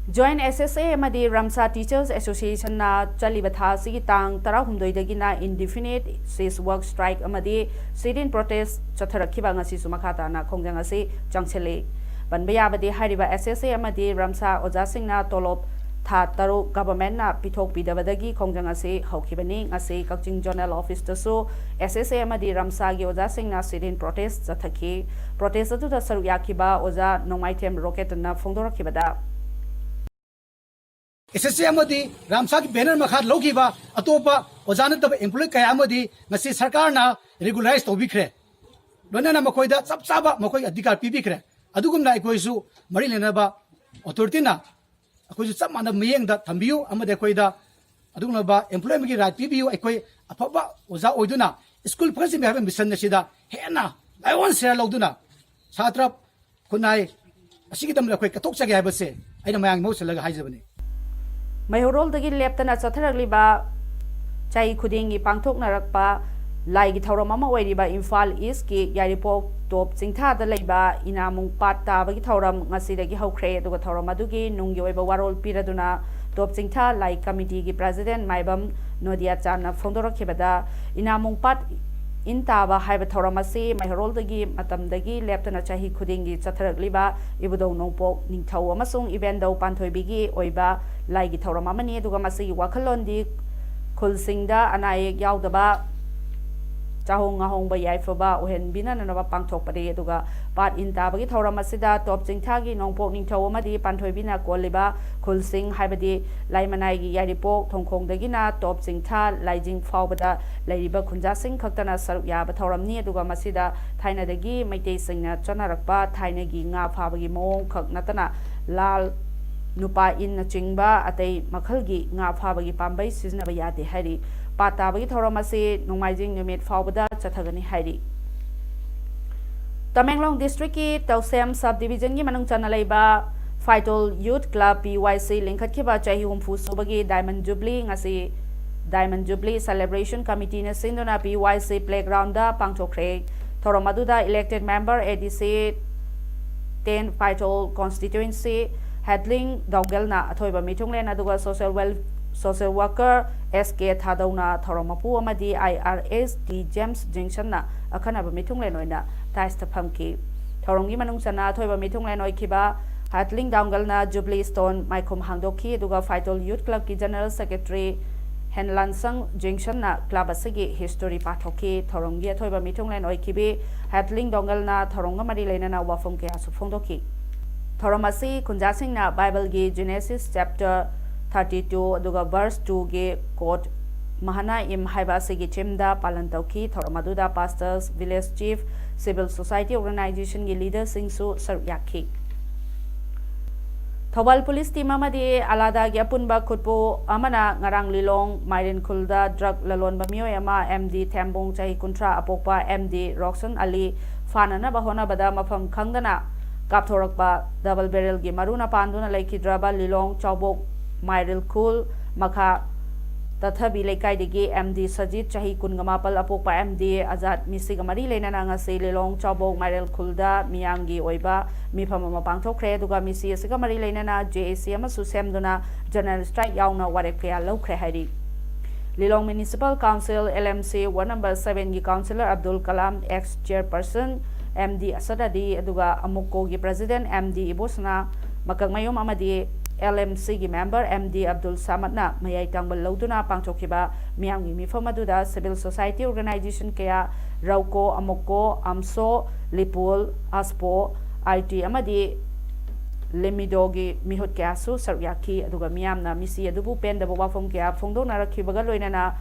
Joint S S A ꯑꯃꯗꯤ ꯔꯝꯁꯥ Teachers Association ꯅ ꯆꯠꯂꯤꯕ ꯊꯥ ꯑꯁꯤꯒꯤ ꯇꯥꯡ ꯇꯔꯥꯍꯨꯝꯗꯣꯏꯗꯒꯤꯅ indefinite cease work strike ꯑꯃꯗꯤ sit-in protest ꯆꯠꯊꯔꯛꯈꯤꯕ ꯉꯁꯤꯁꯨ ꯃꯈꯥ ꯇꯥꯅ ꯈꯣꯡꯖꯪ ꯑꯁꯤ ꯆꯪꯁꯤꯜꯂꯤ꯫ ꯄꯟꯕ ꯌꯥꯕꯗꯤ ꯍꯥꯏꯔꯤꯕ ꯑꯦꯁ ꯑꯦꯁ ꯑꯦ ꯑꯃꯗꯤ ꯔꯝꯁꯥ ꯑꯣꯖꯥꯁꯤꯡꯅ ꯇꯣꯂꯣꯞ ꯊꯥ ꯇꯔꯨꯛ ꯒꯚꯔꯟꯃꯦꯟꯠꯅ ꯄꯤꯊꯣꯛꯄꯤꯗꯕꯗꯒꯤ ꯈꯣꯡꯖꯪ ꯑꯁꯤ ꯍꯧꯈꯤꯕꯅꯤ꯫ ꯉꯁꯤ ꯀꯛꯆꯤꯡ ꯖꯣꯅꯦꯜ ꯑꯣꯐꯤꯁꯇꯁꯨ ꯑꯦꯁ ꯑꯦꯁ ꯑꯦ ꯑꯃꯗꯤ ꯔꯝꯁꯥꯒꯤ ꯑꯣꯖꯥꯁꯤꯡꯅ sit-in protest ꯆꯠꯊꯈꯤ꯫ Protest ꯑꯗꯨꯗ ꯁꯔꯨꯛ ꯌꯥꯈꯤꯕ ꯑꯣꯖꯥ ꯅꯣꯡꯃꯥꯏꯊꯦꯝ ꯔꯣꯀꯦꯇꯟꯅ ꯐꯣꯡꯗꯣꯔꯛꯈꯤꯕꯗ, ꯑꯦꯁ ꯑꯦꯁ ꯑꯦ ꯑꯃꯗꯤ ꯔꯥꯝꯁꯥꯒꯤ ꯕꯦꯅꯔ ꯃꯈꯥꯗ ꯂꯧꯈꯤꯕ ꯑꯇꯣꯞꯄ ꯑꯣꯖꯥ ꯅꯠꯇꯕ ꯑꯦꯝꯄ꯭ꯂꯣꯌꯤ ꯀꯌꯥ ꯑꯃꯗꯤ ꯉꯁꯤ ꯁꯔꯀꯥꯔꯅ ꯔꯤꯒꯨꯂꯔꯥꯏꯁ ꯇꯧꯕꯤꯈ꯭ꯔꯦ꯫ ꯂꯣꯏꯅꯅ ꯃꯈꯣꯏꯗ ꯆꯞ ꯆꯥꯕ ꯃꯈꯣꯏꯒꯤ ꯑꯙꯤꯀꯥꯔ ꯄꯤꯕꯤꯈ꯭ꯔꯦ꯫ ꯑꯗꯨꯒꯨꯝꯅ ꯑꯩꯈꯣꯏꯁꯨ ꯃꯔꯤ ꯂꯩꯅꯕ ꯑꯣꯊꯣꯔꯤꯇꯤꯅ ꯑꯩꯈꯣꯏꯁꯨ ꯆꯞ ꯃꯥꯟꯅꯕ ꯃꯤꯠꯌꯦꯡꯗ ꯊꯝꯕꯤꯌꯨ ꯑꯃꯗꯤ ꯑꯩꯈꯣꯏꯗ ꯑꯗꯨꯒꯨꯝꯂꯕ ꯑꯦꯝꯄ꯭ꯂꯣꯌꯃꯦꯟꯒꯤ ꯔꯥꯏꯠ ꯄꯤꯕꯤꯌꯨ꯫ ꯑꯩꯈꯣꯏ ꯑꯐꯕ ꯑꯣꯖꯥ ꯑꯣꯏꯗꯨꯅ ꯁ꯭ꯀꯨꯜ ꯐꯒꯠꯆꯕ ꯍꯥꯏꯕ ꯃꯤꯁꯟ ꯑꯁꯤꯗ ꯍꯦꯟꯅ ꯂꯥꯏꯑꯣꯟ ꯁꯦꯔ ꯂꯧꯗꯨꯅ ꯁꯥꯇ꯭ꯔ ꯈꯨꯟꯅꯥꯏ ꯑꯁꯤꯒꯤꯗꯃꯛꯇ ꯑꯩꯈꯣꯏ ꯀꯠꯊꯣꯛꯆꯒꯦ ꯍꯥꯏꯕꯁꯦ ꯑꯩꯅ ꯃꯌꯥꯝꯒꯤ ꯃꯍꯨꯠ ꯁꯤꯜꯂꯒ ꯍꯥꯏꯖꯕꯅꯤ꯫ ꯃꯩꯍꯧꯔꯣꯜꯗꯒꯤ ꯂꯦꯞꯇꯅ ꯆꯠꯊꯔꯛꯂꯤꯕ ꯆꯍꯤ ꯈꯨꯗꯤꯡꯒꯤ ꯄꯥꯡꯊꯣꯛꯅꯔꯛꯄ ꯂꯥꯏꯒꯤ ꯊꯧꯔꯝ ꯑꯃ ꯑꯣꯏꯔꯤꯕ ꯏꯝꯐꯥꯜ ꯏꯁꯀꯤ ꯌꯥꯏꯔꯤꯄꯣꯛ ꯇꯣꯞ ꯆꯤꯡꯊꯥꯗ ꯂꯩꯕ ꯏꯅꯥꯃꯨꯡ ꯄꯥꯠ ꯇꯥꯕꯒꯤ ꯊꯧꯔꯝ ꯉꯁꯤꯗꯒꯤ ꯍꯧꯈ꯭ꯔꯦ꯫ ꯑꯗꯨꯒ ꯊꯧꯔꯝ ꯑꯗꯨꯒꯤ ꯅꯨꯡꯒꯤ ꯑꯣꯏꯕ ꯋꯥꯔꯣꯜ ꯄꯤꯔꯗꯨꯅ ꯇꯣꯞ ꯆꯤꯡꯊꯥ ꯂꯥꯏ ꯀꯃꯤꯇꯤꯒꯤ ꯄ꯭ꯔꯦꯁꯤꯗꯦꯟꯠ ꯃꯥꯏꯕꯝ ꯅꯣꯗꯤꯌꯥꯆꯥꯟꯅ ꯐꯣꯡꯗꯣꯔꯛꯈꯤꯕꯗ, ꯏꯅꯥꯃꯨꯡ ꯄꯥꯠ ꯏꯟ ꯇꯥꯕ ꯍꯥꯏꯕ ꯊꯧꯔꯝ ꯑꯁꯤ ꯃꯩꯍꯧꯔꯣꯜꯗꯒꯤ ꯃꯇꯝꯗꯒꯤ ꯂꯦꯞꯇꯅ ꯆꯍꯤ ꯈꯨꯗꯤꯡꯒꯤ ꯆꯠꯊꯔꯛꯂꯤꯕ ꯏꯕꯨꯙꯧ ꯅꯣꯡꯄꯣꯛ ꯅꯤꯡꯊꯧ ꯑꯃꯁꯨꯡ ꯏꯕꯦꯟꯗꯧ ꯄꯥꯟꯊꯣꯏꯕꯤꯒꯤ ꯑꯣꯏꯕ ꯂꯥꯏꯒꯤ ꯊꯧꯔꯝ ꯑꯃꯅꯤ꯫ ꯑꯗꯨꯒ ꯃꯁꯤꯒꯤ ꯋꯥꯈꯜꯂꯣꯟꯗꯤ ꯈꯨꯜꯁꯤꯡꯗ ꯑꯅꯥ ꯑꯌꯦꯛ ꯌꯥꯎꯗꯕ, ꯆꯥꯍꯣꯡ ꯉꯥꯍꯣꯡꯕ ꯌꯥꯏꯐꯕ ꯑꯣꯏꯍꯟꯕꯤꯅꯅꯕ ꯄꯥꯡꯊꯣꯛꯄꯅꯤ꯫ ꯑꯗꯨꯒ ꯄꯥꯠ ꯏꯟ ꯇꯥꯕꯒꯤ ꯊꯧꯔꯝ ꯑꯁꯤꯗ ꯇꯣꯞ ꯆꯤꯡꯊꯥꯒꯤ ꯅꯣꯡꯄꯣꯛ ꯅꯤꯡꯊꯧ ꯑꯃꯗꯤ ꯄꯥꯟꯊꯣꯏꯕꯤꯅ ꯀꯣꯜꯂꯤꯕ ꯈꯨꯜꯁꯤꯡ, ꯍꯥꯏꯕꯗꯤ ꯂꯥꯏꯃꯅꯥꯏꯒꯤ ꯌꯥꯏꯔꯤꯄꯣꯛ ꯊꯣꯡꯈꯣꯡꯗꯒꯤꯅ ꯇꯣꯞ ꯆꯤꯡꯊꯥ ꯂꯥꯏꯖꯤꯡ ꯐꯥꯎꯕꯗ ꯂꯩꯔꯤꯕ ꯈꯨꯟꯖꯥꯁꯤꯡ ꯈꯛꯇꯅ ꯁꯔꯨꯛ ꯌꯥꯕ ꯊꯧꯔꯝꯅꯤ꯫ ꯑꯗꯨꯒ ꯃꯁꯤꯗ ꯊꯥꯏꯅꯗꯒꯤ ꯃꯩꯇꯩꯁꯤꯡꯅ ꯆꯠꯅꯔꯛꯄ ꯊꯥꯏꯅꯒꯤ ꯉꯥ ꯐꯥꯕꯒꯤ ꯃꯑꯣꯡ ꯈꯛ ꯅꯠꯇꯅ ꯂꯥꯜ, ꯅꯨꯄꯥ ꯏꯟꯅꯆꯤꯡꯕ ꯑꯇꯩ ꯃꯈꯜꯒꯤ ꯉꯥ ꯐꯥꯕꯒꯤ ꯄꯥꯝꯕꯩ ꯁꯤꯖꯤꯟꯅꯕ ꯌꯥꯗꯦ ꯍꯥꯏꯔꯤ꯫ ꯄꯥꯠ ꯇꯥꯕꯒꯤ ꯊꯧꯔꯝ ꯑꯁꯤ ꯅꯣꯡꯃꯥꯏꯖꯤꯡ ꯅꯨꯃꯤꯠ ꯐꯥꯎꯕꯗ ꯆꯠꯊꯒꯅꯤ ꯍꯥꯏꯔꯤ꯫ ꯇꯃꯦꯡꯂꯣꯡ ꯗꯤꯁꯇ꯭ꯔꯤꯛꯀꯤ ꯇꯧꯁꯦꯝ ꯁꯕ ꯗꯤꯕꯤꯖꯟꯒꯤ ꯃꯅꯨꯡ ꯆꯟꯅ ꯂꯩꯕ ꯐꯥꯏꯇꯣꯜ ꯌꯨꯊ ꯀ꯭ꯂꯕ, ꯄꯤ ꯋꯥꯏ ꯁꯤ, ꯂꯤꯡꯈꯠꯈꯤꯕ ꯆꯍꯤ ꯍꯨꯝꯐꯨ ꯁꯨꯕꯒꯤ ꯗꯥꯏꯃꯟ ꯖꯨꯕꯂꯤ ꯉꯁꯤ ꯗꯥꯏꯃꯟ ꯖꯨꯕꯂꯤ ꯁꯦꯂꯦꯕ꯭ꯔꯦꯁꯟ ꯀꯃꯤꯇꯤꯅ ꯁꯤꯟꯗꯨꯅ ꯄꯤ ꯋꯥꯏ ꯁꯤ ꯄ꯭ꯂꯦꯒ꯭ꯔꯥꯎꯟꯗ ꯄꯥꯡꯊꯣꯛꯈ꯭ꯔꯦ꯫ ꯊꯧꯔꯝ ꯑꯗꯨꯗ ꯏꯂꯦꯛꯇꯦꯗ ꯃꯦꯝꯕꯔ ꯑꯦ ꯗꯤ ꯁꯤ ꯇꯦꯟ ꯐꯥꯏꯇꯣꯜ ꯀꯣꯟꯁꯇꯤꯇ꯭ꯋꯦꯟꯁꯤ ꯍꯦꯗꯂꯤꯡ ꯗꯧꯒꯦꯜꯅ ꯑꯊꯣꯏꯕ ꯃꯤꯊꯨꯡꯂꯦꯟ ꯑꯗꯨꯒ ꯁꯣꯁꯦꯜ ꯋꯦꯜ, ꯁꯣꯁꯦꯜ ꯋꯥꯔꯀꯔ ꯑꯦꯁ ꯀꯦ ꯊꯥꯗꯧꯅ ꯊꯧꯔꯝ ꯃꯄꯨ ꯑꯃꯗꯤ ꯑꯥꯏ ꯑꯥꯔ ꯑꯦꯁ ꯇꯤ ꯖꯦꯝꯁ ꯖꯤꯡꯁꯟꯅ ꯑꯈꯟꯅꯕ ꯃꯤꯊꯨꯡꯂꯦꯟ ꯑꯣꯏꯅ ꯗꯥꯏꯁꯇ ꯐꯝꯈꯤ꯫ ꯊꯧꯔꯝꯒꯤ ꯃꯅꯨꯡ ꯆꯟꯅ ꯑꯊꯣꯏꯕ ꯃꯤꯊꯨꯡꯂꯦꯟ ꯑꯣꯏꯈꯤꯕ ꯍꯦꯠꯂꯤꯡ ꯗꯥꯎꯡꯒꯜꯅ Jubilee Stone ꯃꯥꯏꯈꯨꯝ ꯍꯥꯡꯗꯣꯛꯈꯤ, ꯑꯗꯨꯒ ꯐꯥꯏꯇꯣꯜ Youth Clubꯀꯤ General Secretary ꯍꯦꯟꯂꯥꯟꯁꯪ ꯖꯤꯡꯁꯟꯅ club ꯑꯁꯤꯒꯤ history ꯄꯥꯊꯣꯛꯈꯤ꯫ ꯊꯧꯔꯝꯒꯤ ꯑꯊꯣꯏꯕ ꯃꯤꯊꯨꯡꯂꯦꯟ ꯑꯣꯏꯈꯤꯕꯤ ꯍꯦꯠꯂꯤꯡ ꯗꯣꯡꯒꯜꯅ ꯊꯧꯔꯝꯒ ꯃꯔꯤ ꯂꯩꯅꯅ ꯋꯥꯐꯝ ꯀꯌꯥꯁꯨ ꯐꯣꯡꯗꯣꯛꯈꯤ꯫ ꯊꯧꯔꯝ ꯑꯁꯤ ꯈꯨꯟꯖꯥꯁꯤꯡꯅ Bibleꯒꯤ Genesis chapter thirty two ꯑꯗꯨꯒ verse twoꯒꯤ quote ꯃꯍꯥꯅꯥꯏꯝ ꯍꯥꯏꯕ ꯑꯁꯤꯒꯤ themeꯗ ꯄꯥꯂꯟ ꯇꯧꯈꯤ꯫ ꯊꯧꯔꯝ ꯑꯗꯨꯗ pastors, village chief, civil society organizationꯒꯤ leaderꯁꯤꯡꯁꯨ ꯁꯔꯨꯛ ꯌꯥꯈꯤ꯫ ꯊꯧꯕꯥꯜ police team ꯑꯃꯗꯤ ꯑꯂꯥꯗꯥꯒꯤ ꯑꯄꯨꯟꯕ ꯈꯨꯠꯄꯨ ꯑꯃꯅ ꯉꯔꯥꯡ ꯂꯤꯂꯣꯡ ꯃꯥꯏꯔꯦꯟ ꯈꯨꯜꯗ drug ꯂꯂꯣꯟꯕ ꯃꯤꯑꯣꯏ ꯑꯃ, M D ꯊꯦꯝꯕꯣꯡ, ꯆꯍꯤ ꯀꯨꯟꯊ꯭ꯔꯥ ꯑꯄꯣꯛꯄ M D ꯔꯣꯛꯁꯟ ꯑꯂꯤ, ꯐꯥꯅꯅꯕ ꯍꯣꯠꯅꯕꯗ ꯃꯐꯝ ꯈꯪꯗꯅ ꯀꯥꯞꯊꯣꯔꯛꯄ double barrelꯒꯤ ꯃꯔꯨꯅ ꯄꯥꯟꯗꯨꯅ ꯂꯩꯈꯤꯗ꯭ꯔꯕ ꯂꯤꯂꯣꯡ ꯆꯥꯎꯕꯣꯛ ꯃꯥꯏꯔꯦꯜ ꯈꯨꯜ ꯃꯈꯥ ꯇꯊꯕꯤ ꯂꯩꯀꯥꯏꯗꯒꯤ M D ꯁꯖꯤꯠ, ꯆꯍꯤ ꯀꯨꯟꯒ ꯃꯥꯄꯜ ꯑꯄꯣꯛꯄ M D ꯑꯖꯥꯠ, ꯃꯤꯁꯤꯒ ꯃꯔꯤ ꯂꯩꯅꯅ ꯉꯁꯤ ꯂꯤꯂꯣꯡ ꯆꯥꯎꯕꯣꯛ ꯃꯥꯏꯔꯦꯜ ꯈꯨꯜꯗ ꯃꯤꯌꯥꯝꯒꯤ ꯑꯣꯏꯕ ꯃꯤꯐꯝ ꯑꯃ ꯄꯥꯡꯊꯣꯛꯈ꯭ꯔꯦ꯫ ꯑꯗꯨꯒ ꯃꯤꯁꯤ ꯑꯁꯤꯒ ꯃꯔꯤ ꯂꯩꯅꯅ J A C ꯑꯃꯁꯨ ꯁꯦꯝꯗꯨꯅ general strike ꯌꯥꯎꯅ ꯋꯥꯔꯦꯞ ꯀꯌꯥ ꯂꯧꯈ꯭ꯔꯦ ꯍꯥꯏꯔꯤ꯫ ꯂꯤꯂꯣꯡ Municipal Council, L M C, ward number sevenꯒꯤ councillor Abdul Kalam, ex chairperson M D ꯑꯁꯗ ꯑꯗꯤ, ꯑꯗꯨꯒ ꯑꯃꯨꯛꯀꯣꯒꯤ president M D ꯏꯕꯣꯁꯅꯥ, ꯃꯀꯛꯃꯌꯨꯝ ꯑꯃꯗꯤ L M Cꯒꯤ member M D Abdul ꯁꯥꯃꯠꯅ ꯃꯌꯥꯏ ꯇꯥꯡꯕ ꯂꯧꯗꯨꯅ ꯄꯥꯡꯊꯣꯛꯈꯤꯕ ꯃꯤꯌꯥꯝꯒꯤ ꯃꯤꯐꯝ ꯑꯗꯨꯗ civil society organization ꯀꯌꯥ, ꯔꯧꯀꯣ, ꯑꯃꯨꯛꯀꯣ, ꯑꯝꯁꯣ, ꯂꯤꯄꯨꯜ, ꯑꯁꯄꯣ, I T ꯑꯃꯗꯤ ꯂꯦꯃꯤꯗꯣꯒꯤ ꯃꯤꯍꯨꯠ ꯀꯌꯥꯁꯨ ꯁꯔꯨꯛ ꯌꯥꯈꯤ꯫ ꯑꯗꯨꯒ ꯃꯤꯌꯥꯝꯅ ꯃꯤꯁꯤ ꯑꯗꯨꯕꯨ ꯄꯦꯟꯗꯕ ꯋꯥꯐꯝ ꯀꯌꯥ ꯐꯣꯡꯗꯣꯛꯅꯔꯛꯈꯤꯕꯒ ꯂꯣꯏꯅꯅ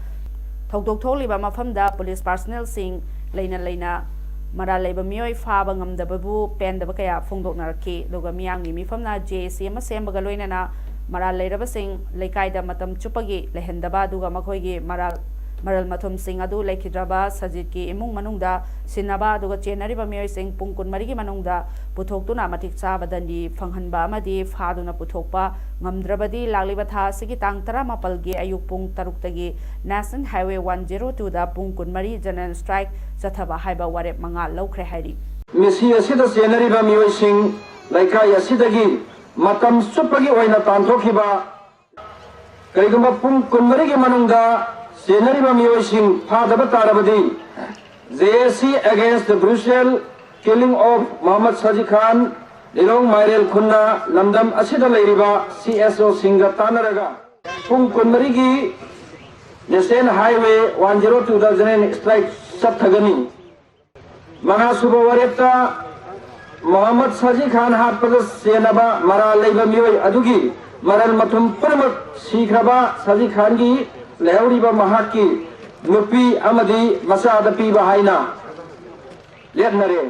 ꯊꯧꯗꯣꯛ ꯊꯣꯛꯂꯤꯕ ꯃꯐꯝꯗ police personnelꯁꯤꯡ ꯂꯩꯅ ꯂꯩꯅ ꯃꯔꯥꯜ ꯂꯩꯕ ꯃꯤꯑꯣꯏ ꯐꯥꯕ ꯉꯝꯗꯕꯕꯨ ꯄꯦꯟꯗꯕ ꯀꯌꯥ ꯐꯣꯡꯗꯣꯛꯅꯔꯛꯈꯤ꯫ ꯑꯗꯨꯒ ꯃꯤꯌꯥꯝꯒꯤ ꯃꯤꯐꯝꯅ J A C ꯑꯃ ꯁꯦꯝꯕꯒ ꯂꯣꯏꯅꯅ ꯃꯔꯥꯜ ꯂꯩꯔꯕꯁꯤꯡ ꯂꯩꯀꯥꯏꯗ ꯃꯇꯝ ꯆꯨꯞꯄꯒꯤ ꯂꯩꯍꯟꯗꯕ, ꯑꯗꯨꯒ ꯃꯈꯣꯏꯒꯤ ꯃꯔꯥꯜ, ꯃꯔꯜ ꯃꯊꯨꯝꯁꯤꯡ ꯑꯗꯨ ꯂꯩꯈꯤꯗ꯭ꯔꯕ ꯁꯖꯤꯠꯀꯤ ꯏꯃꯨꯡ ꯃꯅꯨꯡꯗ ꯁꯤꯟꯅꯕ, ꯑꯗꯨꯒ ꯆꯦꯟꯅꯔꯤꯕ ꯃꯤꯑꯣꯏꯁꯤꯡ ꯄꯨꯡ ꯀꯨꯟꯃꯔꯤꯒꯤ ꯃꯅꯨꯡꯗ ꯄꯨꯊꯣꯛꯇꯨꯅ ꯃꯇꯤꯛ ꯆꯥꯕ ꯗꯟꯗꯤ ꯐꯪꯍꯟꯕ ꯑꯃꯗꯤ ꯐꯥꯗꯨꯅ ꯄꯨꯊꯣꯛꯄ ꯉꯝꯗ꯭ꯔꯕꯗꯤ ꯂꯥꯛꯂꯤꯕ ꯊꯥ ꯑꯁꯤꯒꯤ ꯇꯥꯡ ꯇꯔꯥꯃꯥꯄꯜꯒꯤ ꯑꯌꯨꯛ ꯄꯨꯡ ꯇꯔꯨꯛꯇꯒꯤ National Highway one zero twoꯗ ꯄꯨꯡ ꯀꯨꯟꯃꯔꯤ general strike ꯆꯠꯊꯕ ꯍꯥꯏꯕ ꯋꯥꯔꯦꯞ ꯃꯉꯥ ꯂꯧꯈ꯭ꯔꯦ ꯍꯥꯏꯔꯤ꯫ ꯃꯤꯁꯤ ꯑꯁꯤꯗ ꯆꯦꯟꯅꯔꯤꯕ ꯃꯤꯑꯣꯏꯁꯤꯡ ꯂꯩꯀꯥꯏ ꯑꯁꯤꯗꯒꯤ ꯃꯇꯝ ꯆꯨꯞꯄꯒꯤ ꯑꯣꯏꯅ ꯇꯥꯟꯊꯣꯛꯈꯤꯕ, ꯀꯔꯤꯒꯨꯝꯕ ꯄꯨꯡ ꯀꯨꯟꯃꯔꯤꯒꯤ ꯃꯅꯨꯡꯗ ꯆꯦꯟꯅꯔꯤꯕ ꯃꯤꯑꯣꯏꯁꯤꯡ ꯐꯥꯗꯕ ꯇꯥꯔꯕꯗꯤ J A C against the brutal Killing of Mohammad Saji Khan, ꯂꯤꯂꯣꯡ ꯃꯥꯏꯔꯦꯜ ꯈꯨꯟꯅ ꯂꯝꯗꯝ ꯑꯁꯤꯗ ꯂꯩꯔꯤꯕ C S O ꯁꯤꯡꯒ ꯇꯥꯟꯅꯔꯒ ꯄꯨꯡ ꯀꯨꯟꯃꯔꯤꯒꯤ National Highway one zero two ꯗ general strike ꯆꯠꯊꯒꯅꯤ꯫ ꯃꯉꯥꯁꯨꯕ ꯋꯥꯔꯦꯞꯇ ꯃꯣꯍꯝꯃꯗ ꯁꯥꯖꯤ ꯈꯥꯟ ꯍꯥꯠꯄꯗ ꯆꯦꯟꯅꯕ ꯃꯔꯥꯜ ꯂꯩꯕ ꯃꯤꯑꯣꯏ ꯑꯗꯨꯒꯤ ꯃꯔꯜ ꯃꯊꯨꯝ ꯄꯨꯝꯅꯃꯛ ꯁꯤꯈ꯭ꯔꯕ ꯁꯥꯖꯤ ꯈꯥꯟꯒꯤ ꯂꯩꯍꯧꯔꯤꯕ ꯃꯍꯥꯛꯀꯤ ꯅꯨꯄꯤ ꯑꯃꯗꯤ ꯃꯆꯥꯗ ꯄꯤꯕ ꯍꯥꯏꯅ ꯂꯦꯞꯅꯔꯦ꯫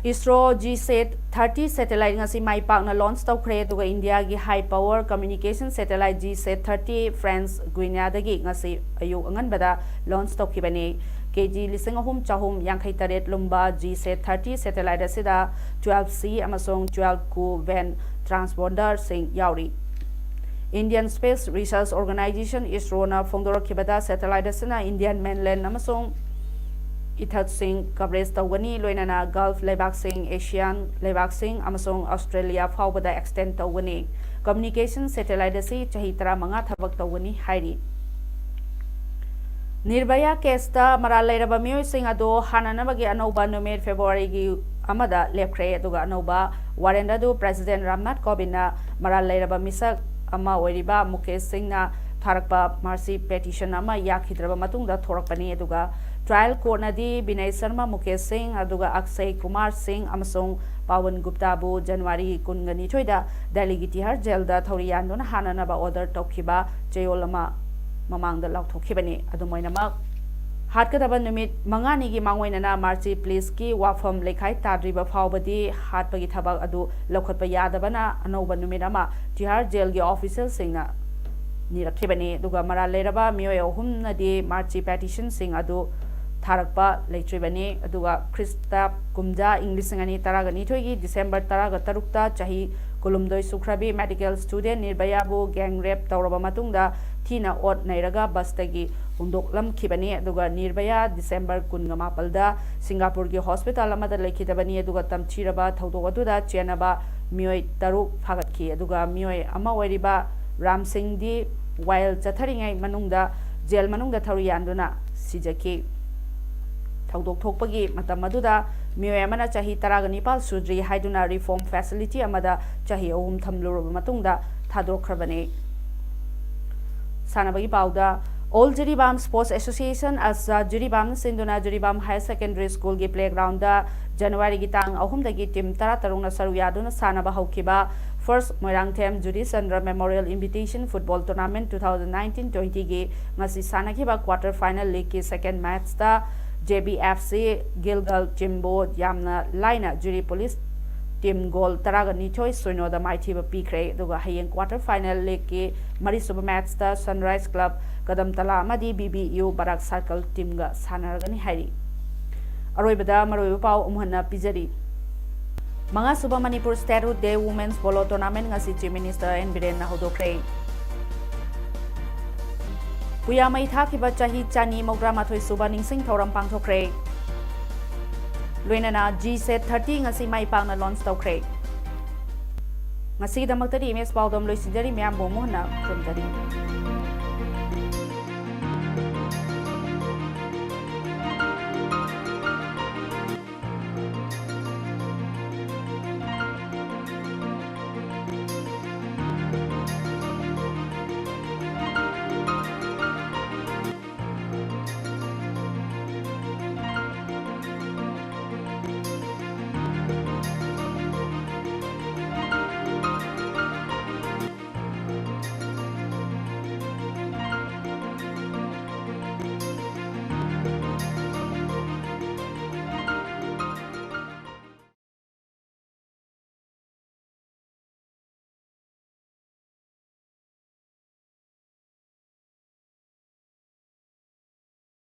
ISRO G sat thirty satellite ꯉꯁꯤ ꯃꯥꯏ ꯄꯥꯛꯅ launch ꯇꯧꯈ꯭ꯔꯦ, ꯑꯗꯨꯒ ꯏꯟꯗꯤꯌꯥꯒꯤ high power communication satellite G sat thirty France Guiana ꯗꯒꯤ ꯉꯁꯤ ꯑꯌꯨꯛ ꯑꯉꯟꯕꯗ launch ꯇꯧꯈꯤꯕꯅꯤ꯫ K G ꯂꯤꯁꯤꯡ ꯑꯍꯨꯝ ꯆꯍꯨꯝ ꯌꯥꯡꯈꯩ ꯇꯔꯦꯠ ꯂꯨꯝꯕ G sat thirty satellite ꯑꯁꯤꯗ twelve C ꯑꯃꯁꯨꯡ twelve Ku band transponder ꯁꯤꯡ ꯌꯥꯎꯔꯤ꯫ Indian Space Research Organisation ISRO ꯅ ꯐꯣꯡꯗꯣꯔꯛꯈꯤꯕꯗ, satellite ꯑꯁꯤꯅ Indian mainland ꯑꯃꯁꯨꯡ ꯏꯊꯠꯁꯤꯡ coverage ꯇꯧꯒꯅꯤ, ꯂꯣꯏꯅꯅ Gulf ꯂꯩꯕꯥꯛꯁꯤꯡ, ASEAN ꯂꯩꯕꯥꯛꯁꯤꯡ ꯑꯃꯁꯨꯡ Australia ꯐꯥꯎꯕꯗ extend ꯇꯧꯒꯅꯤ꯫ Communication satellite ꯑꯁꯤ ꯆꯍꯤ ꯇꯔꯥꯃꯉꯥ ꯊꯕꯛ ꯇꯧꯒꯅꯤ ꯍꯥꯏꯔꯤ꯫ ꯅꯤꯔꯚꯌꯥ case ꯇ ꯃꯔꯥꯜ ꯂꯩꯔꯕ ꯃꯤꯑꯣꯏꯁꯤꯡ ꯑꯗꯨ ꯍꯥꯟꯅꯅꯕꯒꯤ ꯑꯅꯧꯕ ꯅꯨꯃꯤꯠ February ꯒꯤ ꯑꯃꯗ ꯂꯦꯞꯈ꯭ꯔꯦ, ꯑꯗꯨꯒ ꯑꯅꯧꯕ warrant ꯑꯗꯨ President ꯔꯥꯝꯅꯥꯊ ꯀꯣꯕꯤꯟꯗꯅ ꯃꯔꯥꯜ ꯂꯩꯔꯕ ꯃꯤꯁꯛ ꯑꯃ ꯑꯣꯏꯔꯤꯕ ꯃꯨꯀꯦꯁ ꯁꯤꯡꯅ ꯊꯥꯔꯛꯄ mercy petition ꯑꯃ ꯌꯥꯈꯤꯗ꯭ꯔꯕ ꯃꯇꯨꯡꯗ ꯊꯣꯔꯛꯄꯅꯤ꯫ ꯑꯗꯨꯒ trial court ꯅꯗꯤ ꯕꯤꯅꯌ ꯁꯔꯃ, ꯃꯨꯀꯦꯁ ꯁꯤꯡ, ꯑꯗꯨꯒ ꯑꯛꯁꯌ ꯀꯨꯃꯥꯔ ꯁꯤꯡ ꯑꯃꯁꯨꯡ ꯄꯋꯟ ꯒꯨꯞꯇꯥꯕꯨ January ꯀꯨꯟꯒ ꯅꯤꯊꯣꯏꯗ ꯗꯦꯜꯂꯤꯒꯤ ꯇꯤꯍꯥꯔ ꯖꯦꯜꯗ ꯊꯧꯔꯤ ꯌꯥꯟꯗꯨꯅ ꯍꯥꯟꯅꯅꯕ order ꯇꯧꯈꯤꯕ ꯆꯌꯣꯜ ꯑꯃ ꯃꯃꯥꯡꯗ ꯂꯥꯎꯊꯣꯛꯈꯤꯕꯅꯤ꯫ ꯑꯗꯨꯝ ꯑꯣꯏꯅꯃꯛ, ꯍꯥꯠꯀꯗꯕ ꯅꯨꯃꯤꯠ ꯃꯉꯥꯅꯤꯒꯤ ꯃꯥꯡꯑꯣꯏꯅꯅ mercy pleas ꯀꯤ ꯋꯥꯐꯝ ꯂꯩꯈꯥꯏ ꯇꯥꯗ꯭ꯔꯤꯕ ꯐꯥꯎꯕꯗꯤ ꯍꯥꯠꯄꯒꯤ ꯊꯕꯛ ꯑꯗꯨ ꯂꯧꯈꯠꯄ ꯌꯥꯗꯕꯅ ꯑꯅꯧꯕ ꯅꯨꯃꯤꯠ ꯑꯃ ꯇꯤꯍꯥꯔ ꯖꯦꯜꯒꯤ official ꯁꯤꯡꯅ ꯅꯤꯔꯛꯈꯤꯕꯅꯤ꯫ ꯑꯗꯨꯒ ꯃꯔꯥꯜ ꯂꯩꯔꯕ ꯃꯤꯑꯣꯏ ꯑꯍꯨꯝꯅꯗꯤ mercy petition ꯁꯤꯡ ꯑꯗꯨ ꯊꯥꯔꯛꯄ ꯂꯩꯇ꯭ꯔꯤꯕꯅꯤ꯫ ꯑꯗꯨꯒ ꯈ꯭ꯔꯤꯁꯇ ꯀꯨꯝꯖꯥ ꯏꯪ ꯂꯤꯁꯤꯡ ꯑꯅꯤ ꯇꯔꯥꯒ ꯅꯤꯊꯣꯏꯒꯤ December ꯇꯔꯥꯒ ꯇꯔꯨꯛꯇ ꯆꯍꯤ ꯀꯨꯟꯍꯨꯝꯗꯣꯏ ꯁꯨꯈ꯭ꯔꯕꯤ medical student ꯅꯤꯔꯚꯌꯥꯕꯨ gang rape ꯇꯧꯔꯕ ꯃꯇꯨꯡꯗ ꯊꯤꯅ ꯑꯣꯠ ꯅꯩꯔꯒ bus ꯇꯒꯤ ꯍꯨꯟꯗꯣꯛꯂꯝꯈꯤꯕꯅꯤ꯫ ꯑꯗꯨꯒ ꯅꯤꯔꯚꯌꯥ December ꯀꯨꯟꯒ ꯃꯥꯄꯜꯗ ꯁꯤꯡꯒꯥꯄꯨꯔꯒꯤ hospital ꯑꯃꯗ ꯂꯩꯈꯤꯗꯕꯅꯤ꯫ ꯑꯗꯨꯒ ꯇꯝꯊꯤꯔꯕ ꯊꯧꯗꯣꯛ ꯑꯗꯨꯗ ꯆꯦꯟꯅꯕ ꯃꯤꯑꯣꯏ ꯇꯔꯨꯛ ꯐꯥꯒꯠꯈꯤ꯫ ꯑꯗꯨꯒ ꯃꯤꯑꯣꯏ ꯑꯃ ꯑꯣꯏꯔꯤꯕ ꯔꯥꯝ ꯁꯤꯡꯗꯤ ꯋꯥꯌꯦꯜ ꯆꯠꯊꯔꯤꯉꯩ ꯃꯅꯨꯡꯗ ꯖꯦꯜ ꯃꯅꯨꯡꯗ ꯊꯧꯔꯤ ꯌꯥꯟꯗꯨꯅ ꯁꯤꯖꯈꯤ꯫ ꯊꯧꯗꯣꯛ ꯊꯣꯛꯄꯒꯤ ꯃꯇꯝ ꯑꯗꯨꯗ ꯃꯤꯑꯣꯏ ꯑꯃꯅ ꯆꯍꯤ ꯇꯔꯥꯒ ꯅꯤꯄꯥꯜ ꯁꯨꯗ꯭ꯔꯤ ꯍꯥꯏꯗꯨꯅ reform facility ꯑꯃꯗ ꯆꯍꯤ ꯑꯍꯨꯝ ꯊꯝꯂꯨꯔꯕ ꯃꯇꯨꯡꯗ ꯊꯥꯗꯣꯛꯈ꯭ꯔꯕꯅꯤ꯫ ꯁꯥꯟꯅꯕꯒꯤ ꯄꯥꯎꯗ, All Jiribam Sports Association, ꯑꯁ, ꯖꯤꯔꯤꯕꯥꯝꯅ ꯁꯤꯟꯗꯨꯅ ꯖꯤꯔꯤꯕꯥꯝ Higher Secondary Schoolꯒꯤ playgroundꯗ ꯖꯅꯋꯥꯔꯤꯒꯤ ꯇꯥꯡ ꯑꯍꯨꯝꯗꯒꯤ team ꯇꯔꯥ ꯇꯔꯨꯛꯅ ꯁꯔꯨꯛ ꯌꯥꯗꯨꯅ ꯁꯥꯟꯅꯕ ꯍꯧꯈꯤꯕ First Moirangthem Jyoti Chandra Memorial Invitation Football Tournament two thousand nineteen twentyꯒꯤ ꯉꯁꯤ ꯁꯥꯟꯅꯈꯤꯕ quarter final leagueꯀꯤ second matchꯇ JBFC Gilgal teamꯕꯨ ꯌꯥꯝꯅ ꯂꯥꯏꯅ ꯖꯤꯔꯤ Police team goal ꯇꯔꯥꯒ ꯅꯤꯊꯣꯏ ꯁꯤꯅꯣꯗ ꯃꯥꯏꯊꯤꯕ ꯄꯤꯈ꯭ꯔꯦ꯫ ꯑꯗꯨꯒ ꯍꯌꯦꯡ quarter final leagueꯀꯤ ꯃꯔꯤꯁꯨꯕ matchꯇ Sunrise Club ꯀꯗꯝꯇꯂꯥ ꯑꯃꯗꯤ BBU Barak Circle teamꯒ ꯁꯥꯟꯅꯔꯒꯅꯤ ꯍꯥꯏꯔꯤ꯫ ꯑꯔꯣꯏꯕꯗ ꯃꯔꯨꯑꯣꯏꯕ ꯄꯥꯎ ꯑꯃꯨꯛ ꯍꯟꯅ ꯄꯤꯖꯔꯤ꯫ ꯃꯉꯥꯁꯨꯕ Manipur Statehood Day Women's Polo Tournament ꯉꯁꯤ Chief Minister ꯑꯦꯟ ꯕꯤꯔꯦꯟꯅ ꯍꯧꯗꯣꯛꯈ꯭ꯔꯦ꯫ ꯄꯨꯌꯥ ꯃꯩ ꯊꯥꯈꯤꯕ ꯆꯍꯤ ꯆꯅꯤ ꯃꯧꯗ꯭ꯔꯥ ꯃꯥꯊꯣꯏ ꯁꯨꯕ ꯅꯤꯡꯁꯤꯡ ꯊꯧꯔꯝ ꯄꯥꯡꯊꯣꯛꯈ꯭ꯔꯦ꯫ ꯂꯣꯏꯅꯅ G Sat thirty ꯉꯁꯤ ꯃꯥꯏ ꯄꯥꯛꯅ launch ꯇꯧꯈ꯭ꯔꯦ꯫ ꯉꯁꯤꯒꯤꯗꯃꯛꯇꯗꯤ ꯏꯃꯦꯖ ꯄꯥꯎꯗꯝ ꯂꯣꯏꯁꯤꯟꯖꯔꯤ꯫ ꯃꯌꯥꯝꯕꯨ ꯑꯃꯨꯛ ꯍꯟꯅ ꯈꯨꯔꯨꯝꯖꯔꯤ꯫